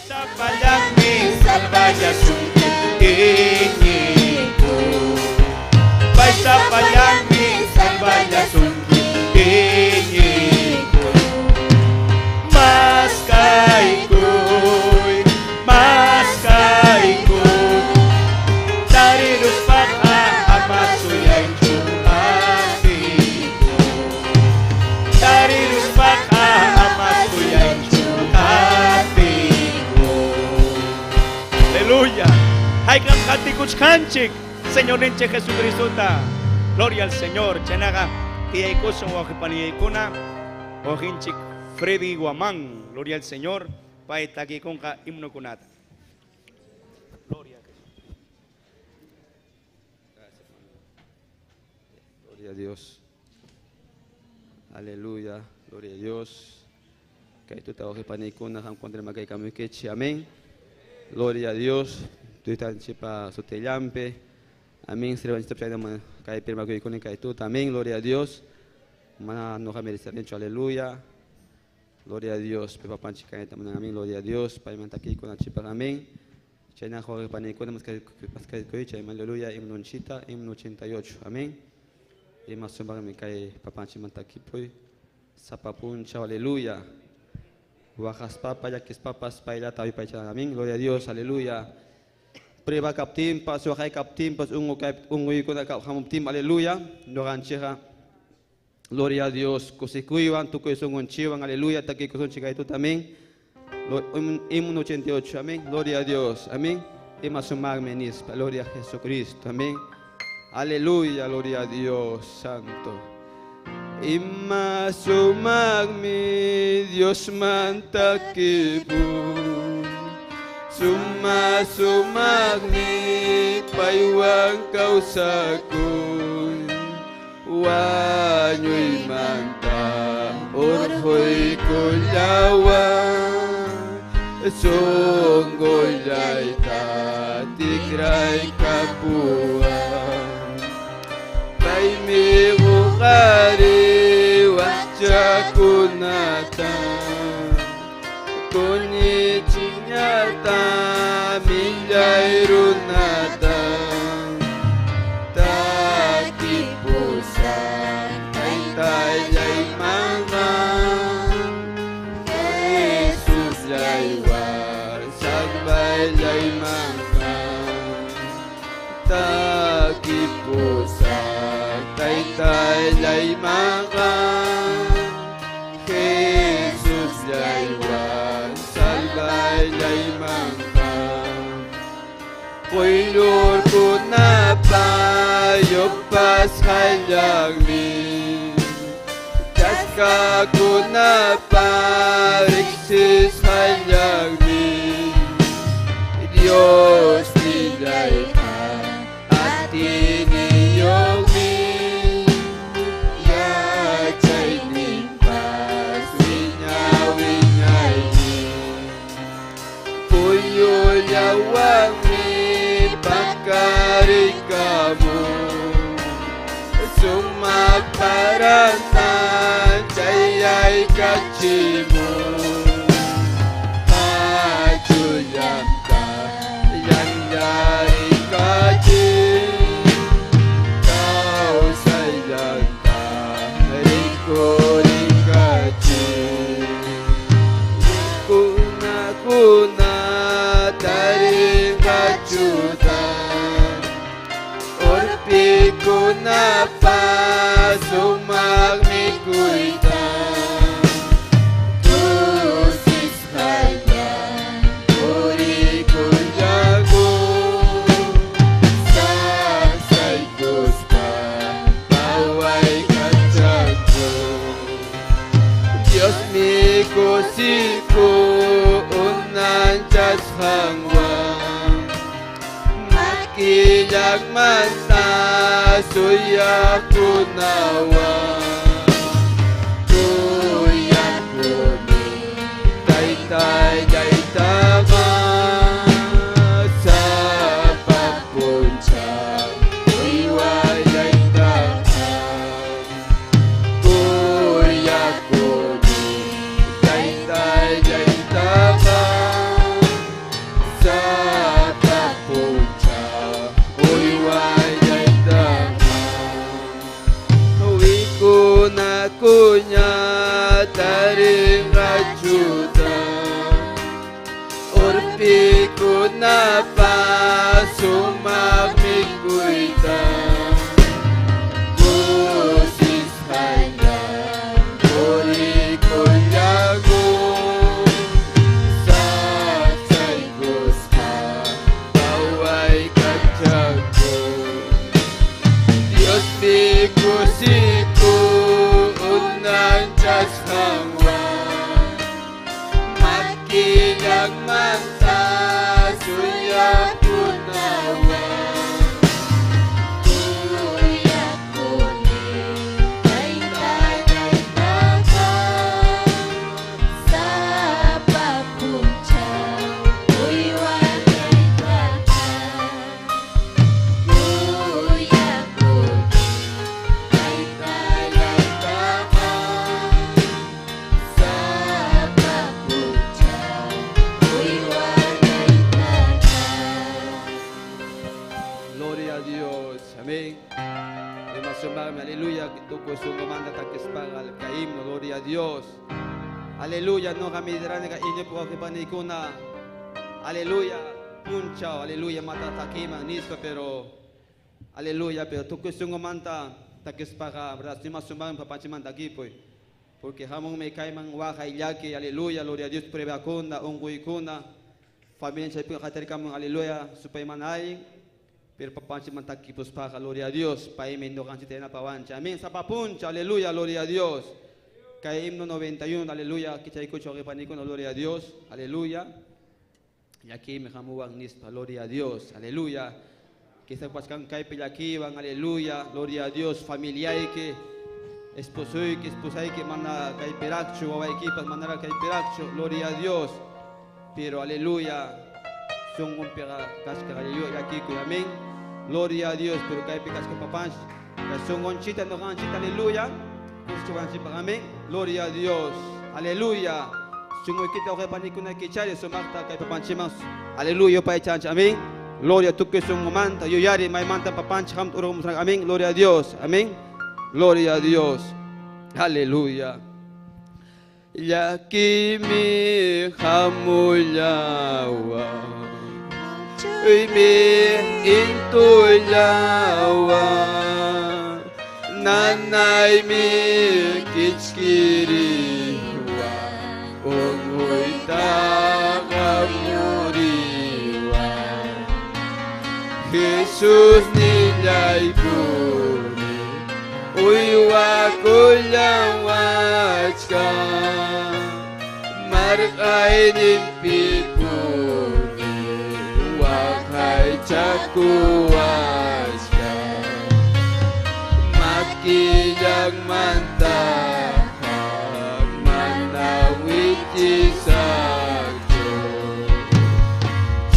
Sapallanmi salvallasunki iñiyku. Pay sapallanmi salvallasunki iñiyku. Maskaykuy, maskaykuy. Tariruspaqa ama suyaychu asiykuy. Tariruspaqa ama suyaychu asiykuy. Aleluya. Haykam qatikuchkanchik Señorninchik Jesucristota. Gloria al Señor. Chaynaqa tiyaykusun wawqi paniyaykuna. Wawqinchik Freddy Guamán. Gloria al Señor. Pay takikunqa himnokunata. Gloria a Jesús. Gloria a Dios. Aleluya. Gloria a Dios. Kay tuta wawqi paniykuna qamkunata rimakaykamuykichik. Amén. Gloria a Dios. Taytanchikpa sutillanpi. Amén. Sirvanchikta chayna kaypi rimakuykuni kay tuta. Amén. Gloria a Dios. Mana noqa merecernichu. Aleluya. Gloria a Dios. Papanchik kayta munan. Amén. Gloria a Dios. Paymanta takiykunanchikpaq. Amén. Chayna wawqi paniykuna maskaykuychik. Aleluya. Himnonchita. Himno 88. Amén. Ima sumaqmi kay papanchikmanta takipuy. Sapa punchaw. Aleluya. Waqaspapas, llakispapas, paylata yupaychan. Amén. Gloria a Dios. Aleluya. Prueba kaptinpas, waqay kaptinpas, unquykuna hamuptin, aleluya. Ñuqanchikqa, gloria a Dios, kusikuywan, tukuy sunqunchikwan, aleluya, takiykusunchik kay tuta, amén. Himno 88, amén. Gloria a Dios, amén. Ima sumaqmi nispa, gloria a Jesucristo, amén. Aleluya, gloria a Dios, santo. Ima sumaqmi Diosman takipuy. Suma sumaqmi paywan kawsakuy. Wañuymanta hurquykullawan. Sunqullayta tikraykapuwan. Paymi huqari wakchakunata. Kuñichiñata millay runata. Takipusaq taytallaymanqa. Jesusllaywan salvallaymanqa. Takipusaq taytallaymanqa. Jesusllaywan salvallaymanqa. Quyllurkunapa yupasqallanmi. Chaskakunapa riqsisqallanmi. Dios nillayqa atiniyuqmi. Yachayninpas wiña wiñaymi. Puyullawanmi paqariykamun. Sumaq parantan chayaykachimun. Qachullanta llanllarikachin. Kawsayllanta rikurikachin. Kunakuna tarinqachutan. Urpikunapa sumaq mikuytan. Kusisqalla purikullaku. Saksaykuspa pawaykachanku. Diosmi kusiku unanchasqanwan. Makillanmanta suyakunawan. Kuyakuni taytallaytaqa. Sapa punchaw uywallaytaqa. Kuyakuni taytallaytaqa. Yakuña tarinqachuta Urpikunapa sumaq mikuyta Kusisqalla purikullaku Saqsaykusqa pawaykachaku Diospi kusiku unanchasqanwan Makillanmanta suyakunawan Kuyakuni taytallaytaqa sapa punchaw uywanaytaqa Kuyakuni taytallaytaqa sapa punchaw uywanaytaqa. Gloria a Dios, amén. Aleluya, tukuy sunqumanta takispaqa kay himno, gloria a Dios. Aleluya, no kami inyo po panikuna. Aleluya, punchaw, aleluya, mata takiman nispa, pero aleluya, pero tukuy sunqumanta takispaqa, verdad, sima sumang papanchiman takipoy. Porque hamon me kayman waqay llaki, aleluya, gloria a Dios, pruebakuna, unquykuna, familia chaypi qatarikamun, aleluya, supayman allin. Pero papanchi man takipuspaqa, gloria a Dios, paymi ñuqanchikta yanapawanchik. Amén, sapapuncha, aleluya, gloria a Dios. Kay himno 91, aleluya, kichaykuchu wawqipanikuna, gloria a Dios, aleluya. Y aquí me hamuwan nispa, gloria a Dios, aleluya. Quizá pascan kaypi llakiwan, aleluya, gloria a Dios, familiayki, esposoyki, esposayki, mana kaypiraqchu, wawaykipas manara kaypiraqchu, gloria a Dios. Pero aleluya, sunqunpiqa kashka, aleluya, llakikuy, amén. Gloria a Dios, pero kaypi kashka papanch, sunqunchita, ñuqanchita, aleluya. Kusichiwanchikpaq, amén. Gloria a Dios, aleluya. Sunquykita wawqipanikuna kichari sumaqta kay papanchikman, aleluya, yupaychanchik, amén. Gloria tukuy sunqumanta, yuyari maymanta papanchik hamta urqumusqanchik, amén. Gloria a Dios, amén. Gloria a Dios, aleluya. Llakimi hamullawan, uymi intullawan, nanaymi kichkiriwan, unquytaqa muriwan. Jesús nillaykuni, uywakullawachkan, marqayninpipuni waqaychakuwachkan, makillanmanta mana wichisaqchu,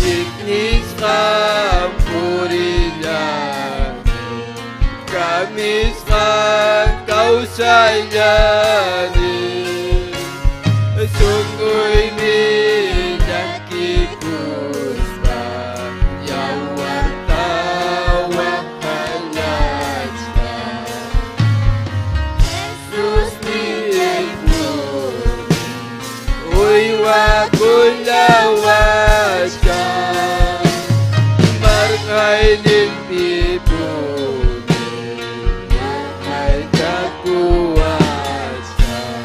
chiknisqan purillani, kamisqan kawsayllani, sunquymi llakikuspa yawarta waqallachkan. Jesús nillaykuni, uywakullawachkan, marqayninpipuni waqaychakuwachkan.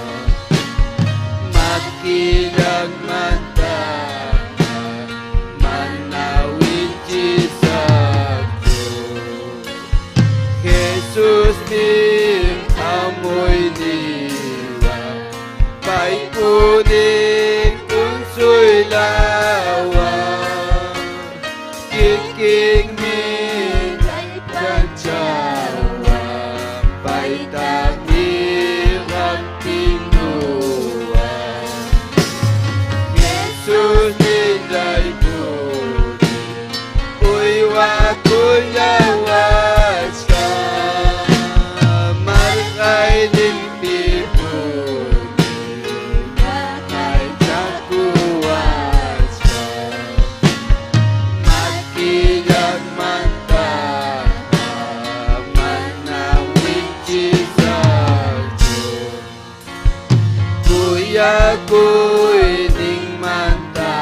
Kuyakuyninmanta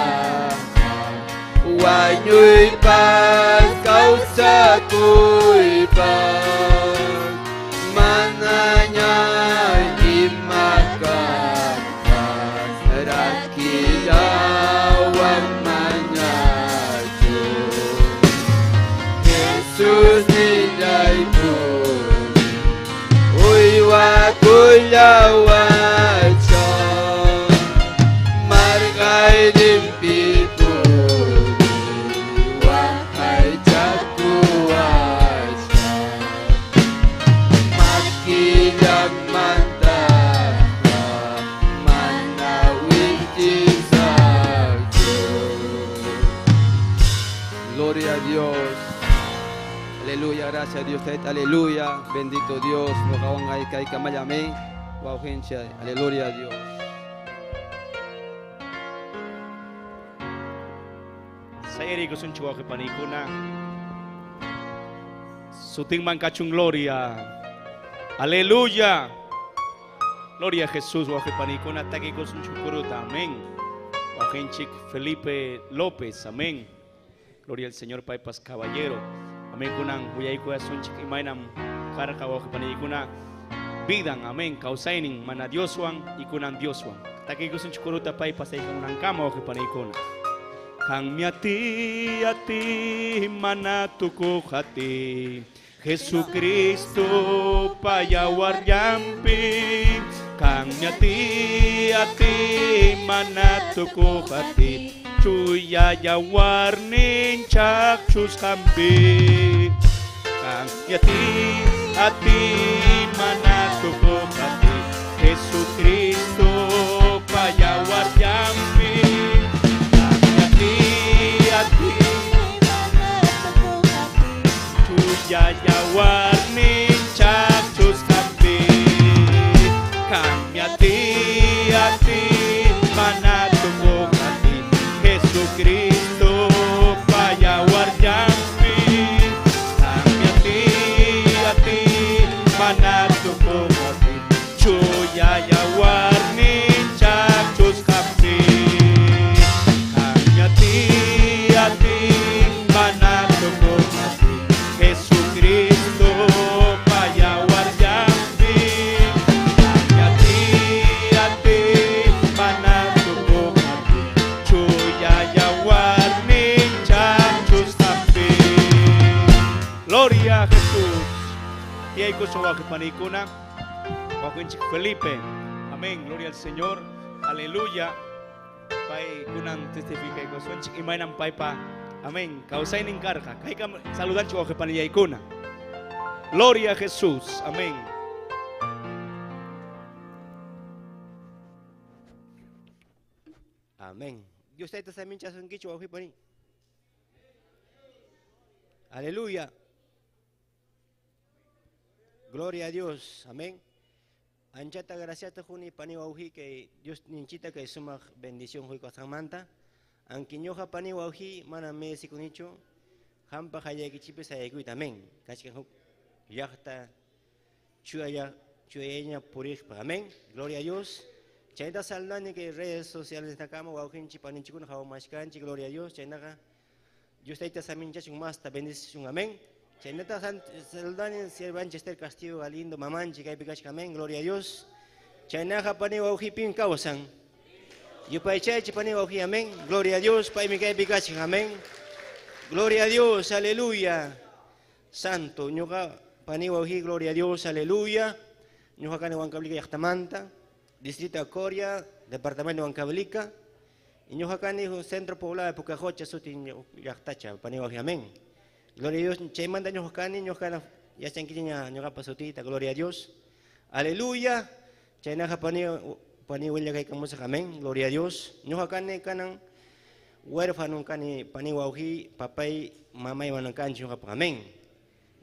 Wañuypas kawsakuypas Manaña ima kaqpas Rakillawan mañachu Jesus nillaypuni Uywakullawachon Marqayninpipuni Waqaychakuwachkan Makillanmanta mana wichisaqchu. Gloria a Dios. Aleluya, gracias a Dios. Aleluya, bendito Dios. Amén. Aleluya a Dios. Sayarikusunchik wawqi panikuna. Sutinman kachun gloria. Aleluya. Gloria a Jesús, wawqi panikuna, takikusunchik kuruta. Amén. Wawqinchik Felipe López. Amén. Gloria al Señor, paypas caballero. Amén. Kunan willaykuyasunchik imaynam karqa wawqi panikuna. Vidan, amén. Kawsaynin mana Dioswan y kunan Dioswan. Takikusunchik kuruta paypas aykamunankama wawqi panikuna. Kanmi ati ati mana tukuq ati Jesucristo payawarllampi. Kanmi ati ati mana tukuq ati Chuya yawarnin chaqchusqanpi. Kanmi ati ati mana tukuq ati Jesucristo payawarllampi. Ati ati Chuya yawarnin chaqchusqanpi. Kanmi ati ati mana tukuq ati Jesucristo payawarllampi. Kanmi ati ati mana tukuq ati Chuya yawarnin chaqchusqanpi. Kanmi ati ati mana tukuq ati Jesucristo payawarllampi. Kanmi ati ati mana tukuq ati Chuya yawarnin chaqchusqanpi. Gloria a Jesús. Tiyaykusun wawqi panikuna. Wawqinchik Felipe. Amén. Gloria al Señor. Aleluya. Pay kunan testifikaykusunchik imaynam paypa. Amén. Kawsaynin karqa. Kaykam saludanchik wawqi panillaykuna. Gloria a Jesús. Amén. Amén. Dios tayta saminchasunkichu wawqi pani. Aleluya. Gloria a Dios. Amén. Anchata gracias juni pani wawqi kay Dios ninchita kay sumaq bendición huykasqanmanta. Anki ñuqa pani wawqi mana meresikunichu hampa qallaykichikpi sayaykuyta. Amén. Kachkan huk llaqta chuyaya chuyaña puriqpa. Amén. Gloria a Dios. Chayta saludani kay redes sociales nakama wawqinchik paninchikuna hawamashkanchik. Gloria a Dios. Chaynaqa Dios tayta saminchachun masta bendicisun. Amén. Chaynata saludani siervanchik Esther Castillo Galindo mamanchik kaypi kachkan. Amén. Gloria a Dios. Chaynaqa pani wawqipin kawsan. Yupaychaychik pani wawqi. Amén. Gloria a Dios. Paymi kaypi kachkan. Amén. Gloria a Dios. Aleluya. Santo. Ñuqa pani wawqi. Gloria a Dios. Aleluya. Ñuqa kani Huancavelica llaqtamanta. Distrito de Coria, Departamento de Huancavelica. Y ñuqa kani centro poblado de Pucajocha, suti llaqtacha, pani wawqi. Amén. Gloria a Dios. Chaymanta ñuqa kani, ñuqa yachankiña ñuqapa sutita. Gloria a Dios. Aleluya. Chaynaqa pani pani willakaykamusaq. Amén. Gloria a Dios. Ñuqa kani kanan huérfano kani pani wawqi, papay, mamay manan kanchu ñuqapa. Amén.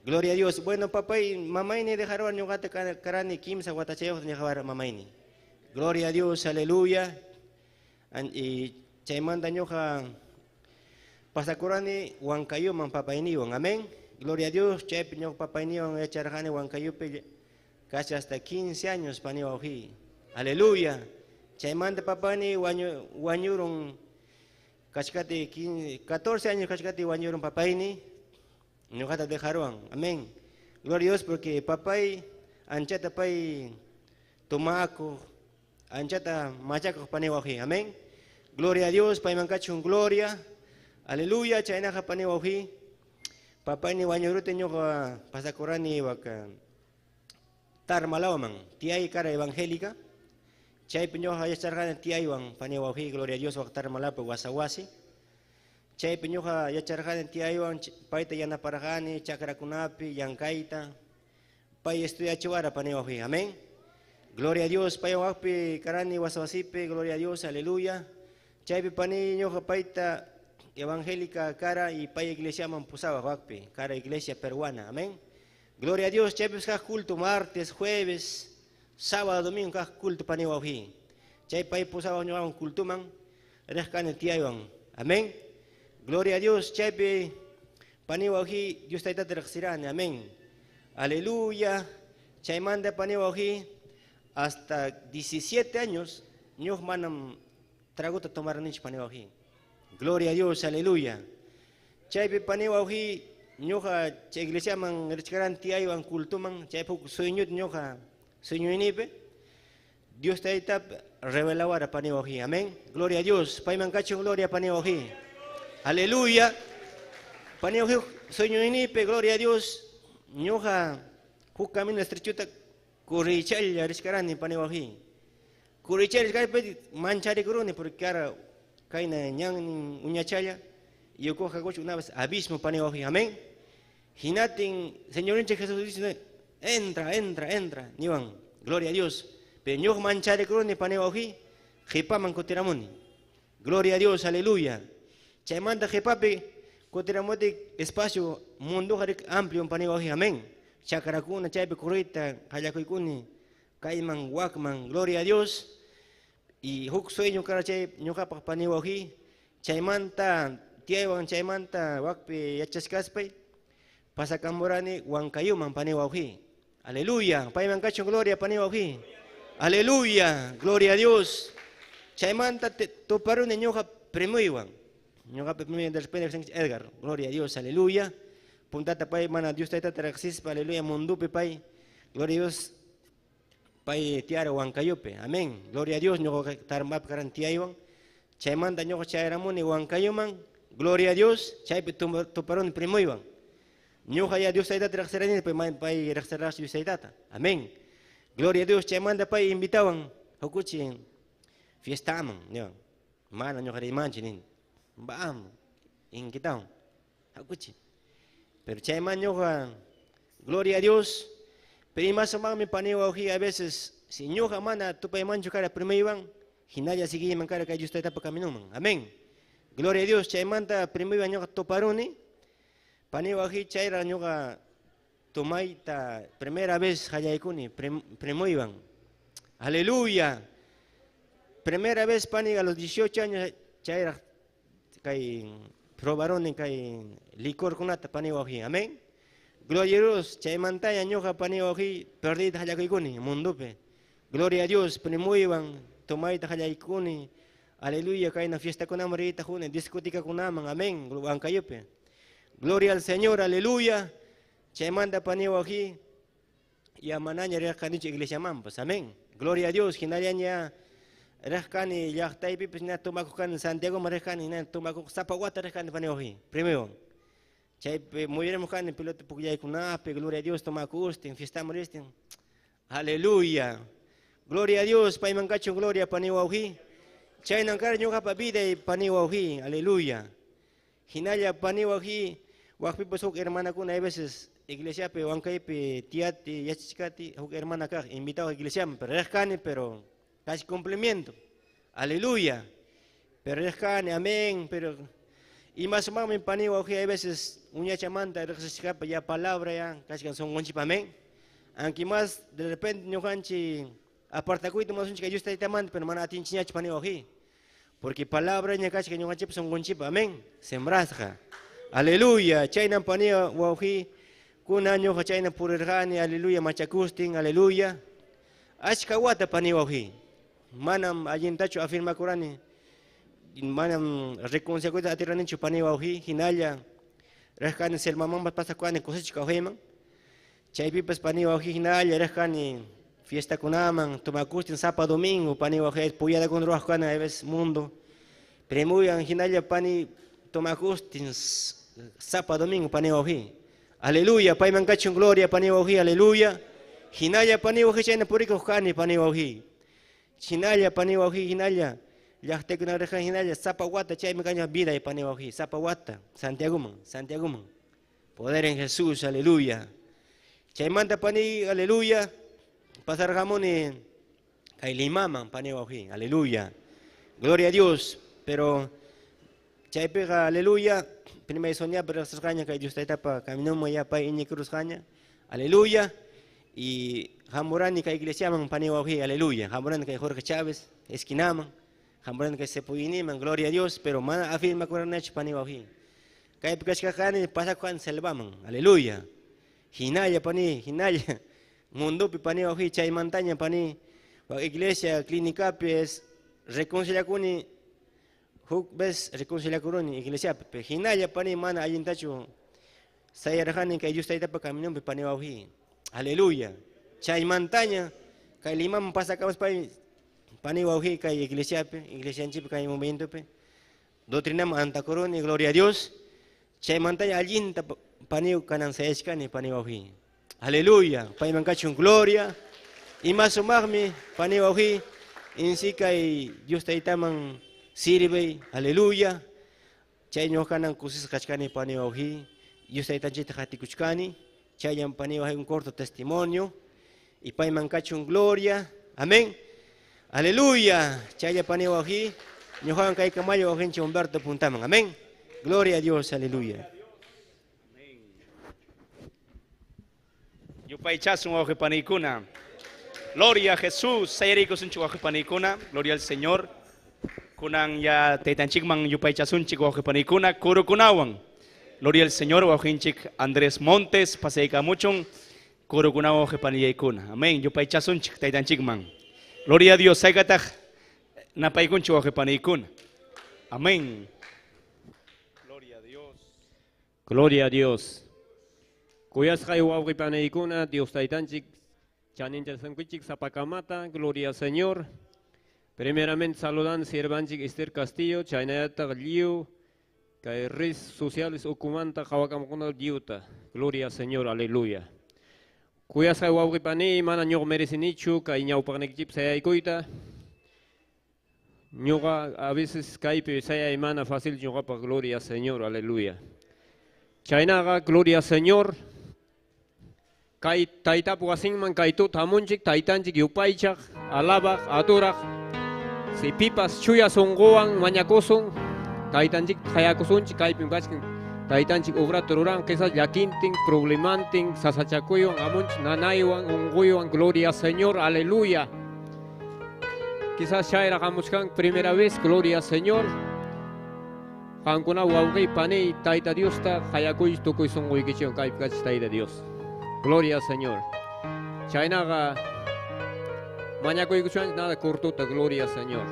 Gloria a Dios. Bueno, papay, mamayni dejaron ñuqata karani kimsa watachayuq ñuqawara mamayni. Gloria a Dios. Aleluya. Y chaymanta ñuqa pasakurani Huancayuman papayniwan. Amén. Gloria a Dios. Chaypi ñuqa papayniwan yacharqani Huancayupi casi hasta 15 años pani wawqi. Aleluya. Chaymanta papani wañurun kachkati 14 años kachkati wañurun papayni. Ñuqata dejaruan. Amén. Gloria a Dios porque papay anchata pay tumakuq, anchata machakuq pani wawqiy. Amén. Gloria a Dios, payman kachun gloria. Aleluya, chaynaqa pani wawqiy. Papayni wañurutin ñuqa pasakurani waka Tarmalawman, tiyay kara evangélica. Chaypi ñuqa yacharqani tiyaywan pani wawqiy, gloria a Dios, wak Tarmalapi wasawasi. Chaypi ñuqa yacharqani tiyaywan payta yanaparqani chakrakunapi llankayta. Pay estudiachiwara pani wawqiy. Amén. Gloria a Dios, pay waqpi karani wasawasipi, gloria a Dios, aleluya. Chaypi pani ñuqa payta evangélica kara y pay iglesiaman pusawaq waqpi, kara iglesia peruana. Amén. Gloria a Dios, chaypi kaq culto martes, jueves, sábado, domingo kaq culto pani wawqiy. Chay pay pusawaq ñuqawan cultuman, riq kani tiyaywan. Amén. Gloria a Dios, chaypi pani wawqiy Dios taytata riqsirani. Amén. Aleluya. Chaymanta pani wawqiy hasta 17 años ñuq manam tragota tomaranichu pani wawqiy. Gloria a Dios, aleluya. Chaypi pani wawqiy ñuqa chay iglesiaman richkarani tiyaywan cultuman, chaypi huk sueñuta ñuqa sueñuynipi Dios tayta revelawara pani wawqiy. Amén. Gloria a Dios. Payman kachun gloria pani wawqiy. Aleluya. Pani wawqiy sueñuynipi, gloria a Dios, ñuqa huk camino estrechota kuriychalla richkarani pani wawqiy. Kuriychalla richkarani mancharikuruni porque kara kayna ñannin uñachalla y ukuqa una vez abismo pani wawqiy. Amén. Hinatin Señorninchik Jesús dice, entra, entra, entra, niwan, gloria a Dios. Pero ñuqa mancharikuruni pani wawqiy, qipaman kutiramuni. Gloria a Dios, aleluya. Chaymanta qipapi kutiramuti espacio munduqa rik amplio pani wawqiy. Amén. Chakrakuna chaypi kuruyta qallakuykuni kayman wakman, gloria a Dios. Y huk sueño kara chay ñuqapaq pani wawqiy. Chaymanta tiyaywan chaymanta wakpi yachachkaspay pasakamurani Huancayuman pani wawqiy. Aleluya. Payman kachun gloria pani wawqiy. Aleluya. Gloria a Dios. Chaymanta tuparuni ñuqa primuywan. Ñuqapi primoy de repente Edgar. Gloria a Dios. Aleluya. Puntata pay mana Dios taytata riqsispa, aleluya, mundupi pay. Gloria a Dios. Pay tiyara Huancayupi. Amén. Gloria a Dios. Ñuqa tarmapi karan tiyaywan. Chaymanta ñuqa chayramuni Huancayuman. Gloria a Dios. Chaypi tuparuni primuywan. Ñuqa ya Dios taytata riqsirani, pay pay riqsiraqsi Dios taytata. Amén. Gloria a Dios. Chaymanta pay invitawan hukuchi fiestaman, niwan. Mana ñuqa rimanchi nin. Vamos, inquitawan. Hakuchi. Pero chayman ñuqa, gloria a Dios. Pero imasumaqmi pani wawqiy a veces si ñuqa mana tupaymanchu kara primuywan, hinalla siguiyman kara kay Dios taytapa caminuman. Amén. Gloria a Dios. Chaymanta primuywan ñuqa tuparuni. Pani wawqiy chayra ñuqa tumayta primera vez qallaykuni primuywan. Aleluya. Primera vez pani a los 18 años chayraq kay probaroni kay licor kunata pani wawqiy. Amén. Gloria a Dios. Chaymantaya ñuqa pani wawqiy perdita qallakuykuni mundupi. Gloria a Dios. Primuywan tumayta qallaykuni. Aleluya. Kayna fiestakunaman riyta quni, discotecakunaman. Amén. Huancayupi. Gloria al Señor. Aleluya. Chaymanta pani wawqiy ya manaña riq kanichu iglesiamanpas. Amén. Gloria a Dios. Hinallaña riq kani llaqtaypipas ña tumakuq kani Santiagoman riq kani ña tumakuq sapa wata riq kani pani wawqiy. Primuywan. Chaypi muyurimuq kani pelota pukllaykunapi, gloria a Dios, tumakustin, fiestaman ristin. Aleluya. Gloria a Dios, payman kachun gloria pani wawqiy. Chaynan kara ñuqapa viday pani wawqiy. Aleluya. Hinalla pani wawqiy, waqpipas huk hermanakuna hay veces iglesiapi Huancaypi tiyati yachachikati huk hermana kaq invitado iglesiaman, pero riq kani, pero casi cumplimiento. Aleluya. Pero riq kani, amén, pero imasumaqmi pani wawqiy hay veces uñachamanta riqsishkapa ya palabra ya kachkan sunqunchikpa, amén. Aunque más de repente ñuqanchik apartakuyta munasunchik kay Dios taytamanta, pero mana atinchikñachu pani wawqiy. Porque palabra ña kachkan ñuqanchikpa sunqunchikpa, amén. Sembrasqa. Aleluya. Chaynan pani wawqiy kuna ñuqa chayna purirqani, aleluya, machakustin, aleluya. Achka wata pani wawqiy. Manam allintachu afirmakurani. Manam reconciliakuyta atiranichu pani wawqi hinalla riq selmamanpas pasakuani kusichka kawsayman. Chaypipas pani wawqi hinalla riq kani fiestakunaman tomakustin sapa domingo pani wawqi puyadakuna ruwaq kani a veces mundo. Premuyan hinalla pani tomakustin sapa domingo pani wawqi. Aleluya, payman kachun gloria pani wawqi, aleluya. Hinalla pani wawqi chayna purikuq kani pani wawqi. Hinalla pani wawqi hinalla llaqtakuna riq hinalla sapa wata chaymi kaña vida pani wawqi, sapa wata Santiagoman, Santiagoman. Poder en Jesús, aleluya. Chaymanta pani, aleluya, pasarqamuni kay Limaman pani wawqi, aleluya. Gloria a Dios, pero chaypiqa aleluya, primay soñapi riqsisqaña kay Dios taytapa caminoman ya pay iñikurusqaña, aleluya. Y hamurani kay iglesiaman pani wawqi, aleluya. Hamurani kay Jorge Chávez, esquinaman, hamurani kay Sepuyiniman, gloria a Dios, pero mana afirmakuranichu pani wawqi. Kaypi kachkaqani pasakuqani selvaman, aleluya. Hinalla pani, hinalla. Mundupi pani wawqi, chaymantaña pani, wa iglesia clínicapi es reconciliakuni, huk vez reconciliakuruni iglesiapi, pero hinalla pani mana allintachu sayarqani kay Dios taytapa caminonpi pani wawqi. Aleluya. Chaymantaña kay Limaman pasakamuspay pani wawqi kay iglesiapi, iglesianchipi kay momentopi doctrinaman antakuruni, gloria a Dios. Chaymantaña allinta pani kanan sayachkani pani wawqi. Aleluya. Payman kachun gloria. Ima sumaqmi pani wawqi insi kay Dios taytaman sirve, aleluya. Chay ñuqanan kusisqa kachkani pani wawqi. Dios taytanchikta qatikuchkani. Chayan pani wawqi un corto testimonio. Y payman kachun gloria. Amén. Aleluya. Chaya pani wawqi. Ñuqawan kay kamayo wawqinchik Humberto puntaman. Amén. Gloria a Dios, aleluya. Yupaychasun wawqi panikuna. Gloria a Jesús. Sayarikusunchik wawqi panikuna. Gloria al Señor. Kunan ya taytanchikman yupaychasunchik wawqi panikuna kurukunawan. Gloria al Señor wawqinchik Andrés Montes pasaykamuchun kurukunawan wawqi paniyaykuna. Amén. Yupaychasunchik taytanchikman. Gloria a Dios. Saykataq napaykunchik wawqi panikuna. Amén. Gloria a Dios. Gloria a Dios. Kuyasqay wawqi panaykuna, Dios taytanchik chaninchasunkichik sapakamata, gloria al Señor. Primeramente saludan siervanchik Esther Castillo, chaynallataq lliw, kay redes sociales ukumanta qhawakamukuna lliwta. Gloria al Señor, aleluya. Kuyasqay wawqi panay, mana ñuqa merecinichu kay ñawpaqniykichik sayaykuyta. Ñuqa a veces kaypi sayay mana fácil ñuqapaq, gloria al Señor, aleluya. Chaynaqa, gloria al Señor. Kay taytap wasinman kay tuta hamunchik, taytanchik yupaychaq, alabaq, adoraq. Si pipas chuya sunquwan mañakusun, taytanchik qayakusunchik, kaypim kachkan taytanchik obrata ruran, quizás llakintin, problemantin, sasachakuywan hamunchik, nanaywan, unquywan, gloria al Señor, aleluya. Quizás chayraq hamuchkan primera vez, gloria al Señor. Qankuna wawqi pani Tayta Diosta qayakuy tukuy sunquykichikwan kaypi kachik Tayta Dios. Gloria al Señor. Chaynaqa mañakuykuchwanchik nada cortota, gloria al Señor.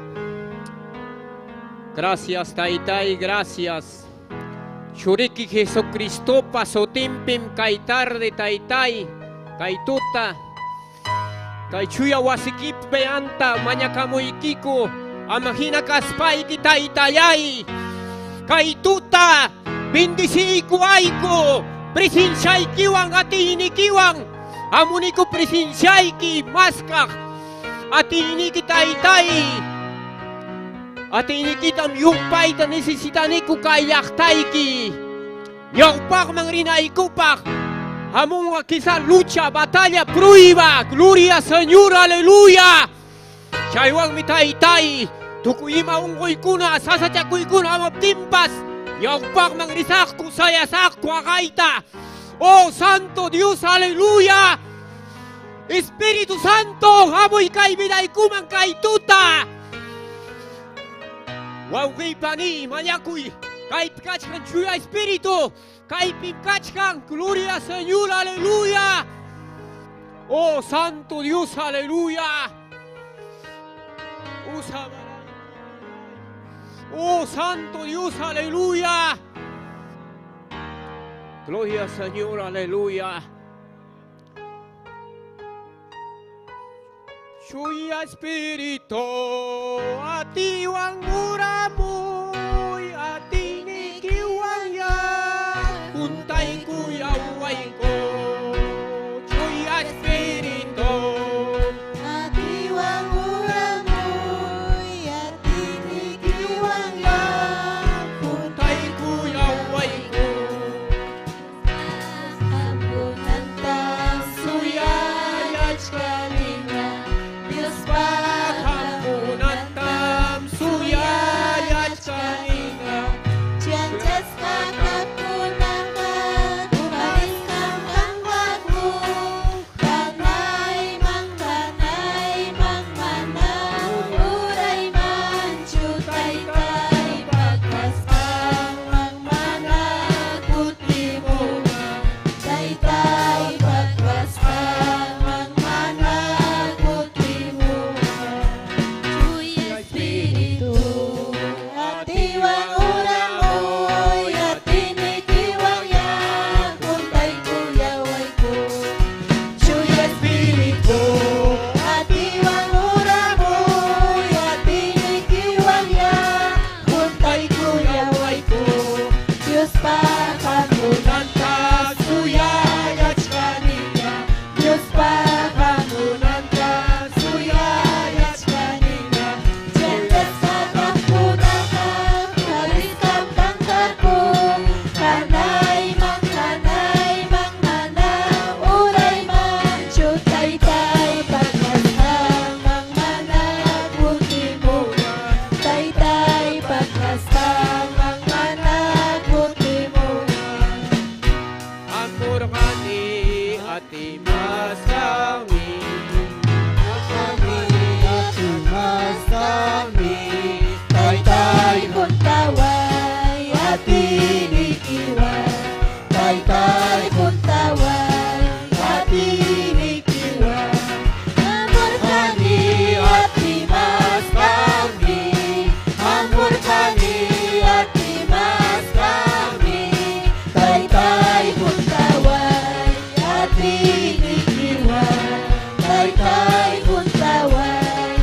Gracias Taytay, gracias. Churiki Jesucristopa sutinpim kay tarde Taytay, kay tuta, kay chuya wasikipi anta mañakamuykiku, ama hina kaspayki Taytayay. Kay tuta, bendiciyku ayku, presenciaykiwan atiynikiwan, amuniku presenciayki maskaq, atiyniki Taytay. Atiynikitam yumpayta necesitaniku kay llaqtayki. Ñawpaqman rinaykupaq, hamunqa quizá lucha, batalla, prueba, gloria Señor, aleluya. Chaywanmi Taytay, tukuy ima unquykuna, sasachakuykuna hamuptinpas, ñawpaqman risaqku, sayasaqku aqayta. Oh Santo Dios, aleluya. Espíritu Santo, hamuy kay vidaykuman kay tuta. Wawqi pani, mañakuy, kaypi kachkan chuya Espíritu, kaypi kachkan, gloria Señor, aleluya. Oh Santo Dios, aleluya. Oh, Santo Dios, aleluya. Gloria al Señor, aleluya. Chuya Espíritu, a ti wanguramuy, a ti nikiwanya, juntay kuyaway ko. Chuya Espíritu, A ti wanguramuy, a ti nikiwanya, juntay kuyaway ko. Hamunantam suyayachkanina, Dios pa Hamunantam suyayachkanina. Chanchasqa kaqkunaqa huqarisqam kanqaku, hanayman hanayman mana uraymanchu taytaypa kasqanman mana kutimunqa, taytaypa kasqanman mana kutimunqa. Chuya Espíritu, atiwan uramuy, atinikiwan yakuntaykullawayku. Chuya Espíritu, atiwan uramuy, atinikiwan yakuntaykullawayku. Diospa hamunanta suyayachkanina, Diospa hamunanta suyayachkanina. Chanchasqa kaqkunaqa huqarisqam kanqaku, hanayman hanayman mana uraymanchu taytaypa kasqanman mana kutimunqa, taytaypa kasqanman mana kutimunqa. Amurqani atimasqami, Atimasqami, taytay juntaway, atinikiwan, taytay juntaway, atinikiwan. Amurqani atimasqami, amurqani atimasqami, taytay juntaway, atinikiwan, taytay juntaway,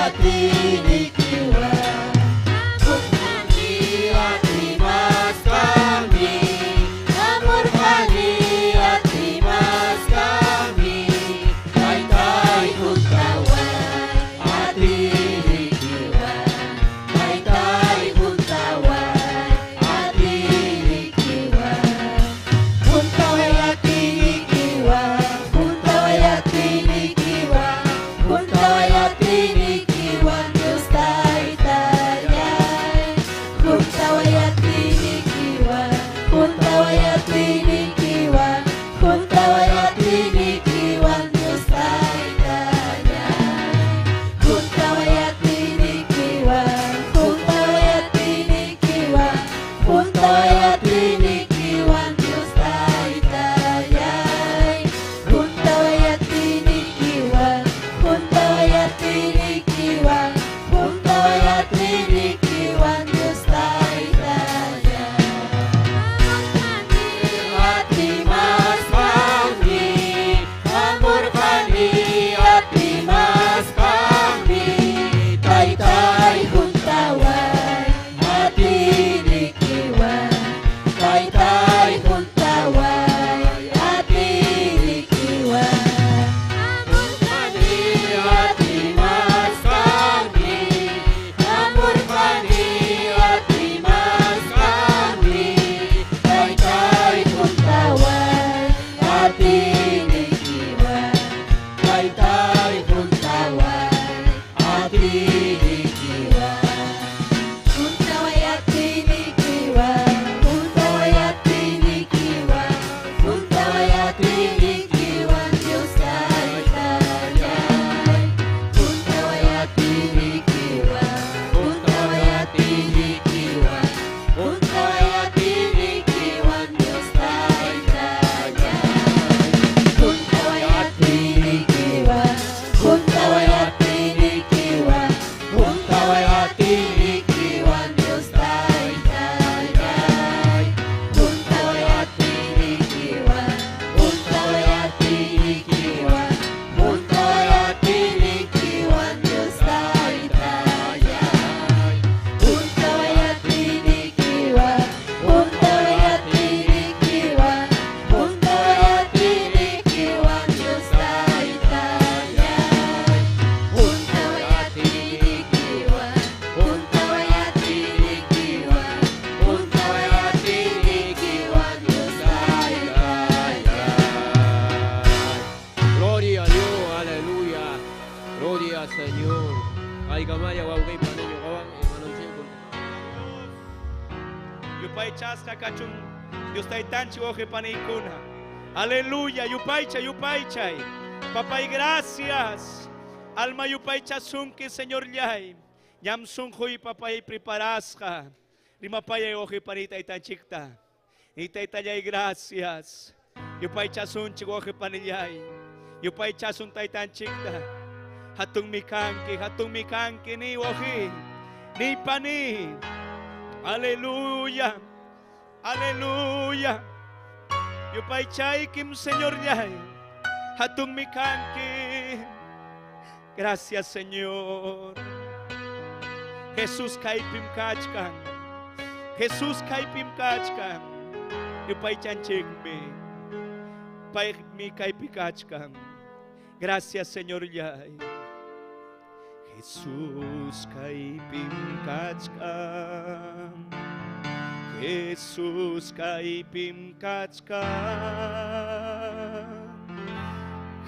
atinikiwan. Amurqani atimasqami, amurqani atimasqami, taytay juntaway, atinikiwan, taytay juntaway, atinikiwan. Juntaway atinikiwan, juntaway atinikiwan, juntaway atinikiwan, Dios taytallay. Juntaway atinikiwan, juntaway atinikiwan, juntaway atinikiwan, Dios taytallay. Juntaway atinikiwan, juntaway atinikiwan, juntaway atinikiwan, Dios taytallay. Juntaway atinikiwan, juntaway atinikiwan, juntaway atinikiwan, Dios taytallay. Atimasqami, amurqani atimasqami, taytay juntaway, atinikiwan, taytay juntaway, atinikiwan. Amurqani atimasqami, Gloria Señor. Aykamaya wawqi pani ñuqawan hermanonchik. Yupaychasqa kachun Dios taytanchik wawqi paniykuna. Aleluya, yupaychay, yupaychay. Papay, gracias. Alma yupaychasunki, Señorllay. Ñam sunquy papay preparasqa. Rimapayay wawqi pani taytanchikta. Ni taytallay, gracias. Yupaychasunchik wawqi panillay. Yupaychasun taytanchikta. Hatunmi kanki, hatunmi kanki ni wawqi. Ni pani. Aleluya. Aleluya. Yupaychaykim, Señorllay. Hatunmi kanki. Gracias, Señor. Jesús kaypim kachkan. Jesús kaypim kachkan. Yupaychanchikmi. Paymi kaypi kachkan. Gracias, Señorllay. Jesús kaypim kachkan. Jesús kaypim kachkan.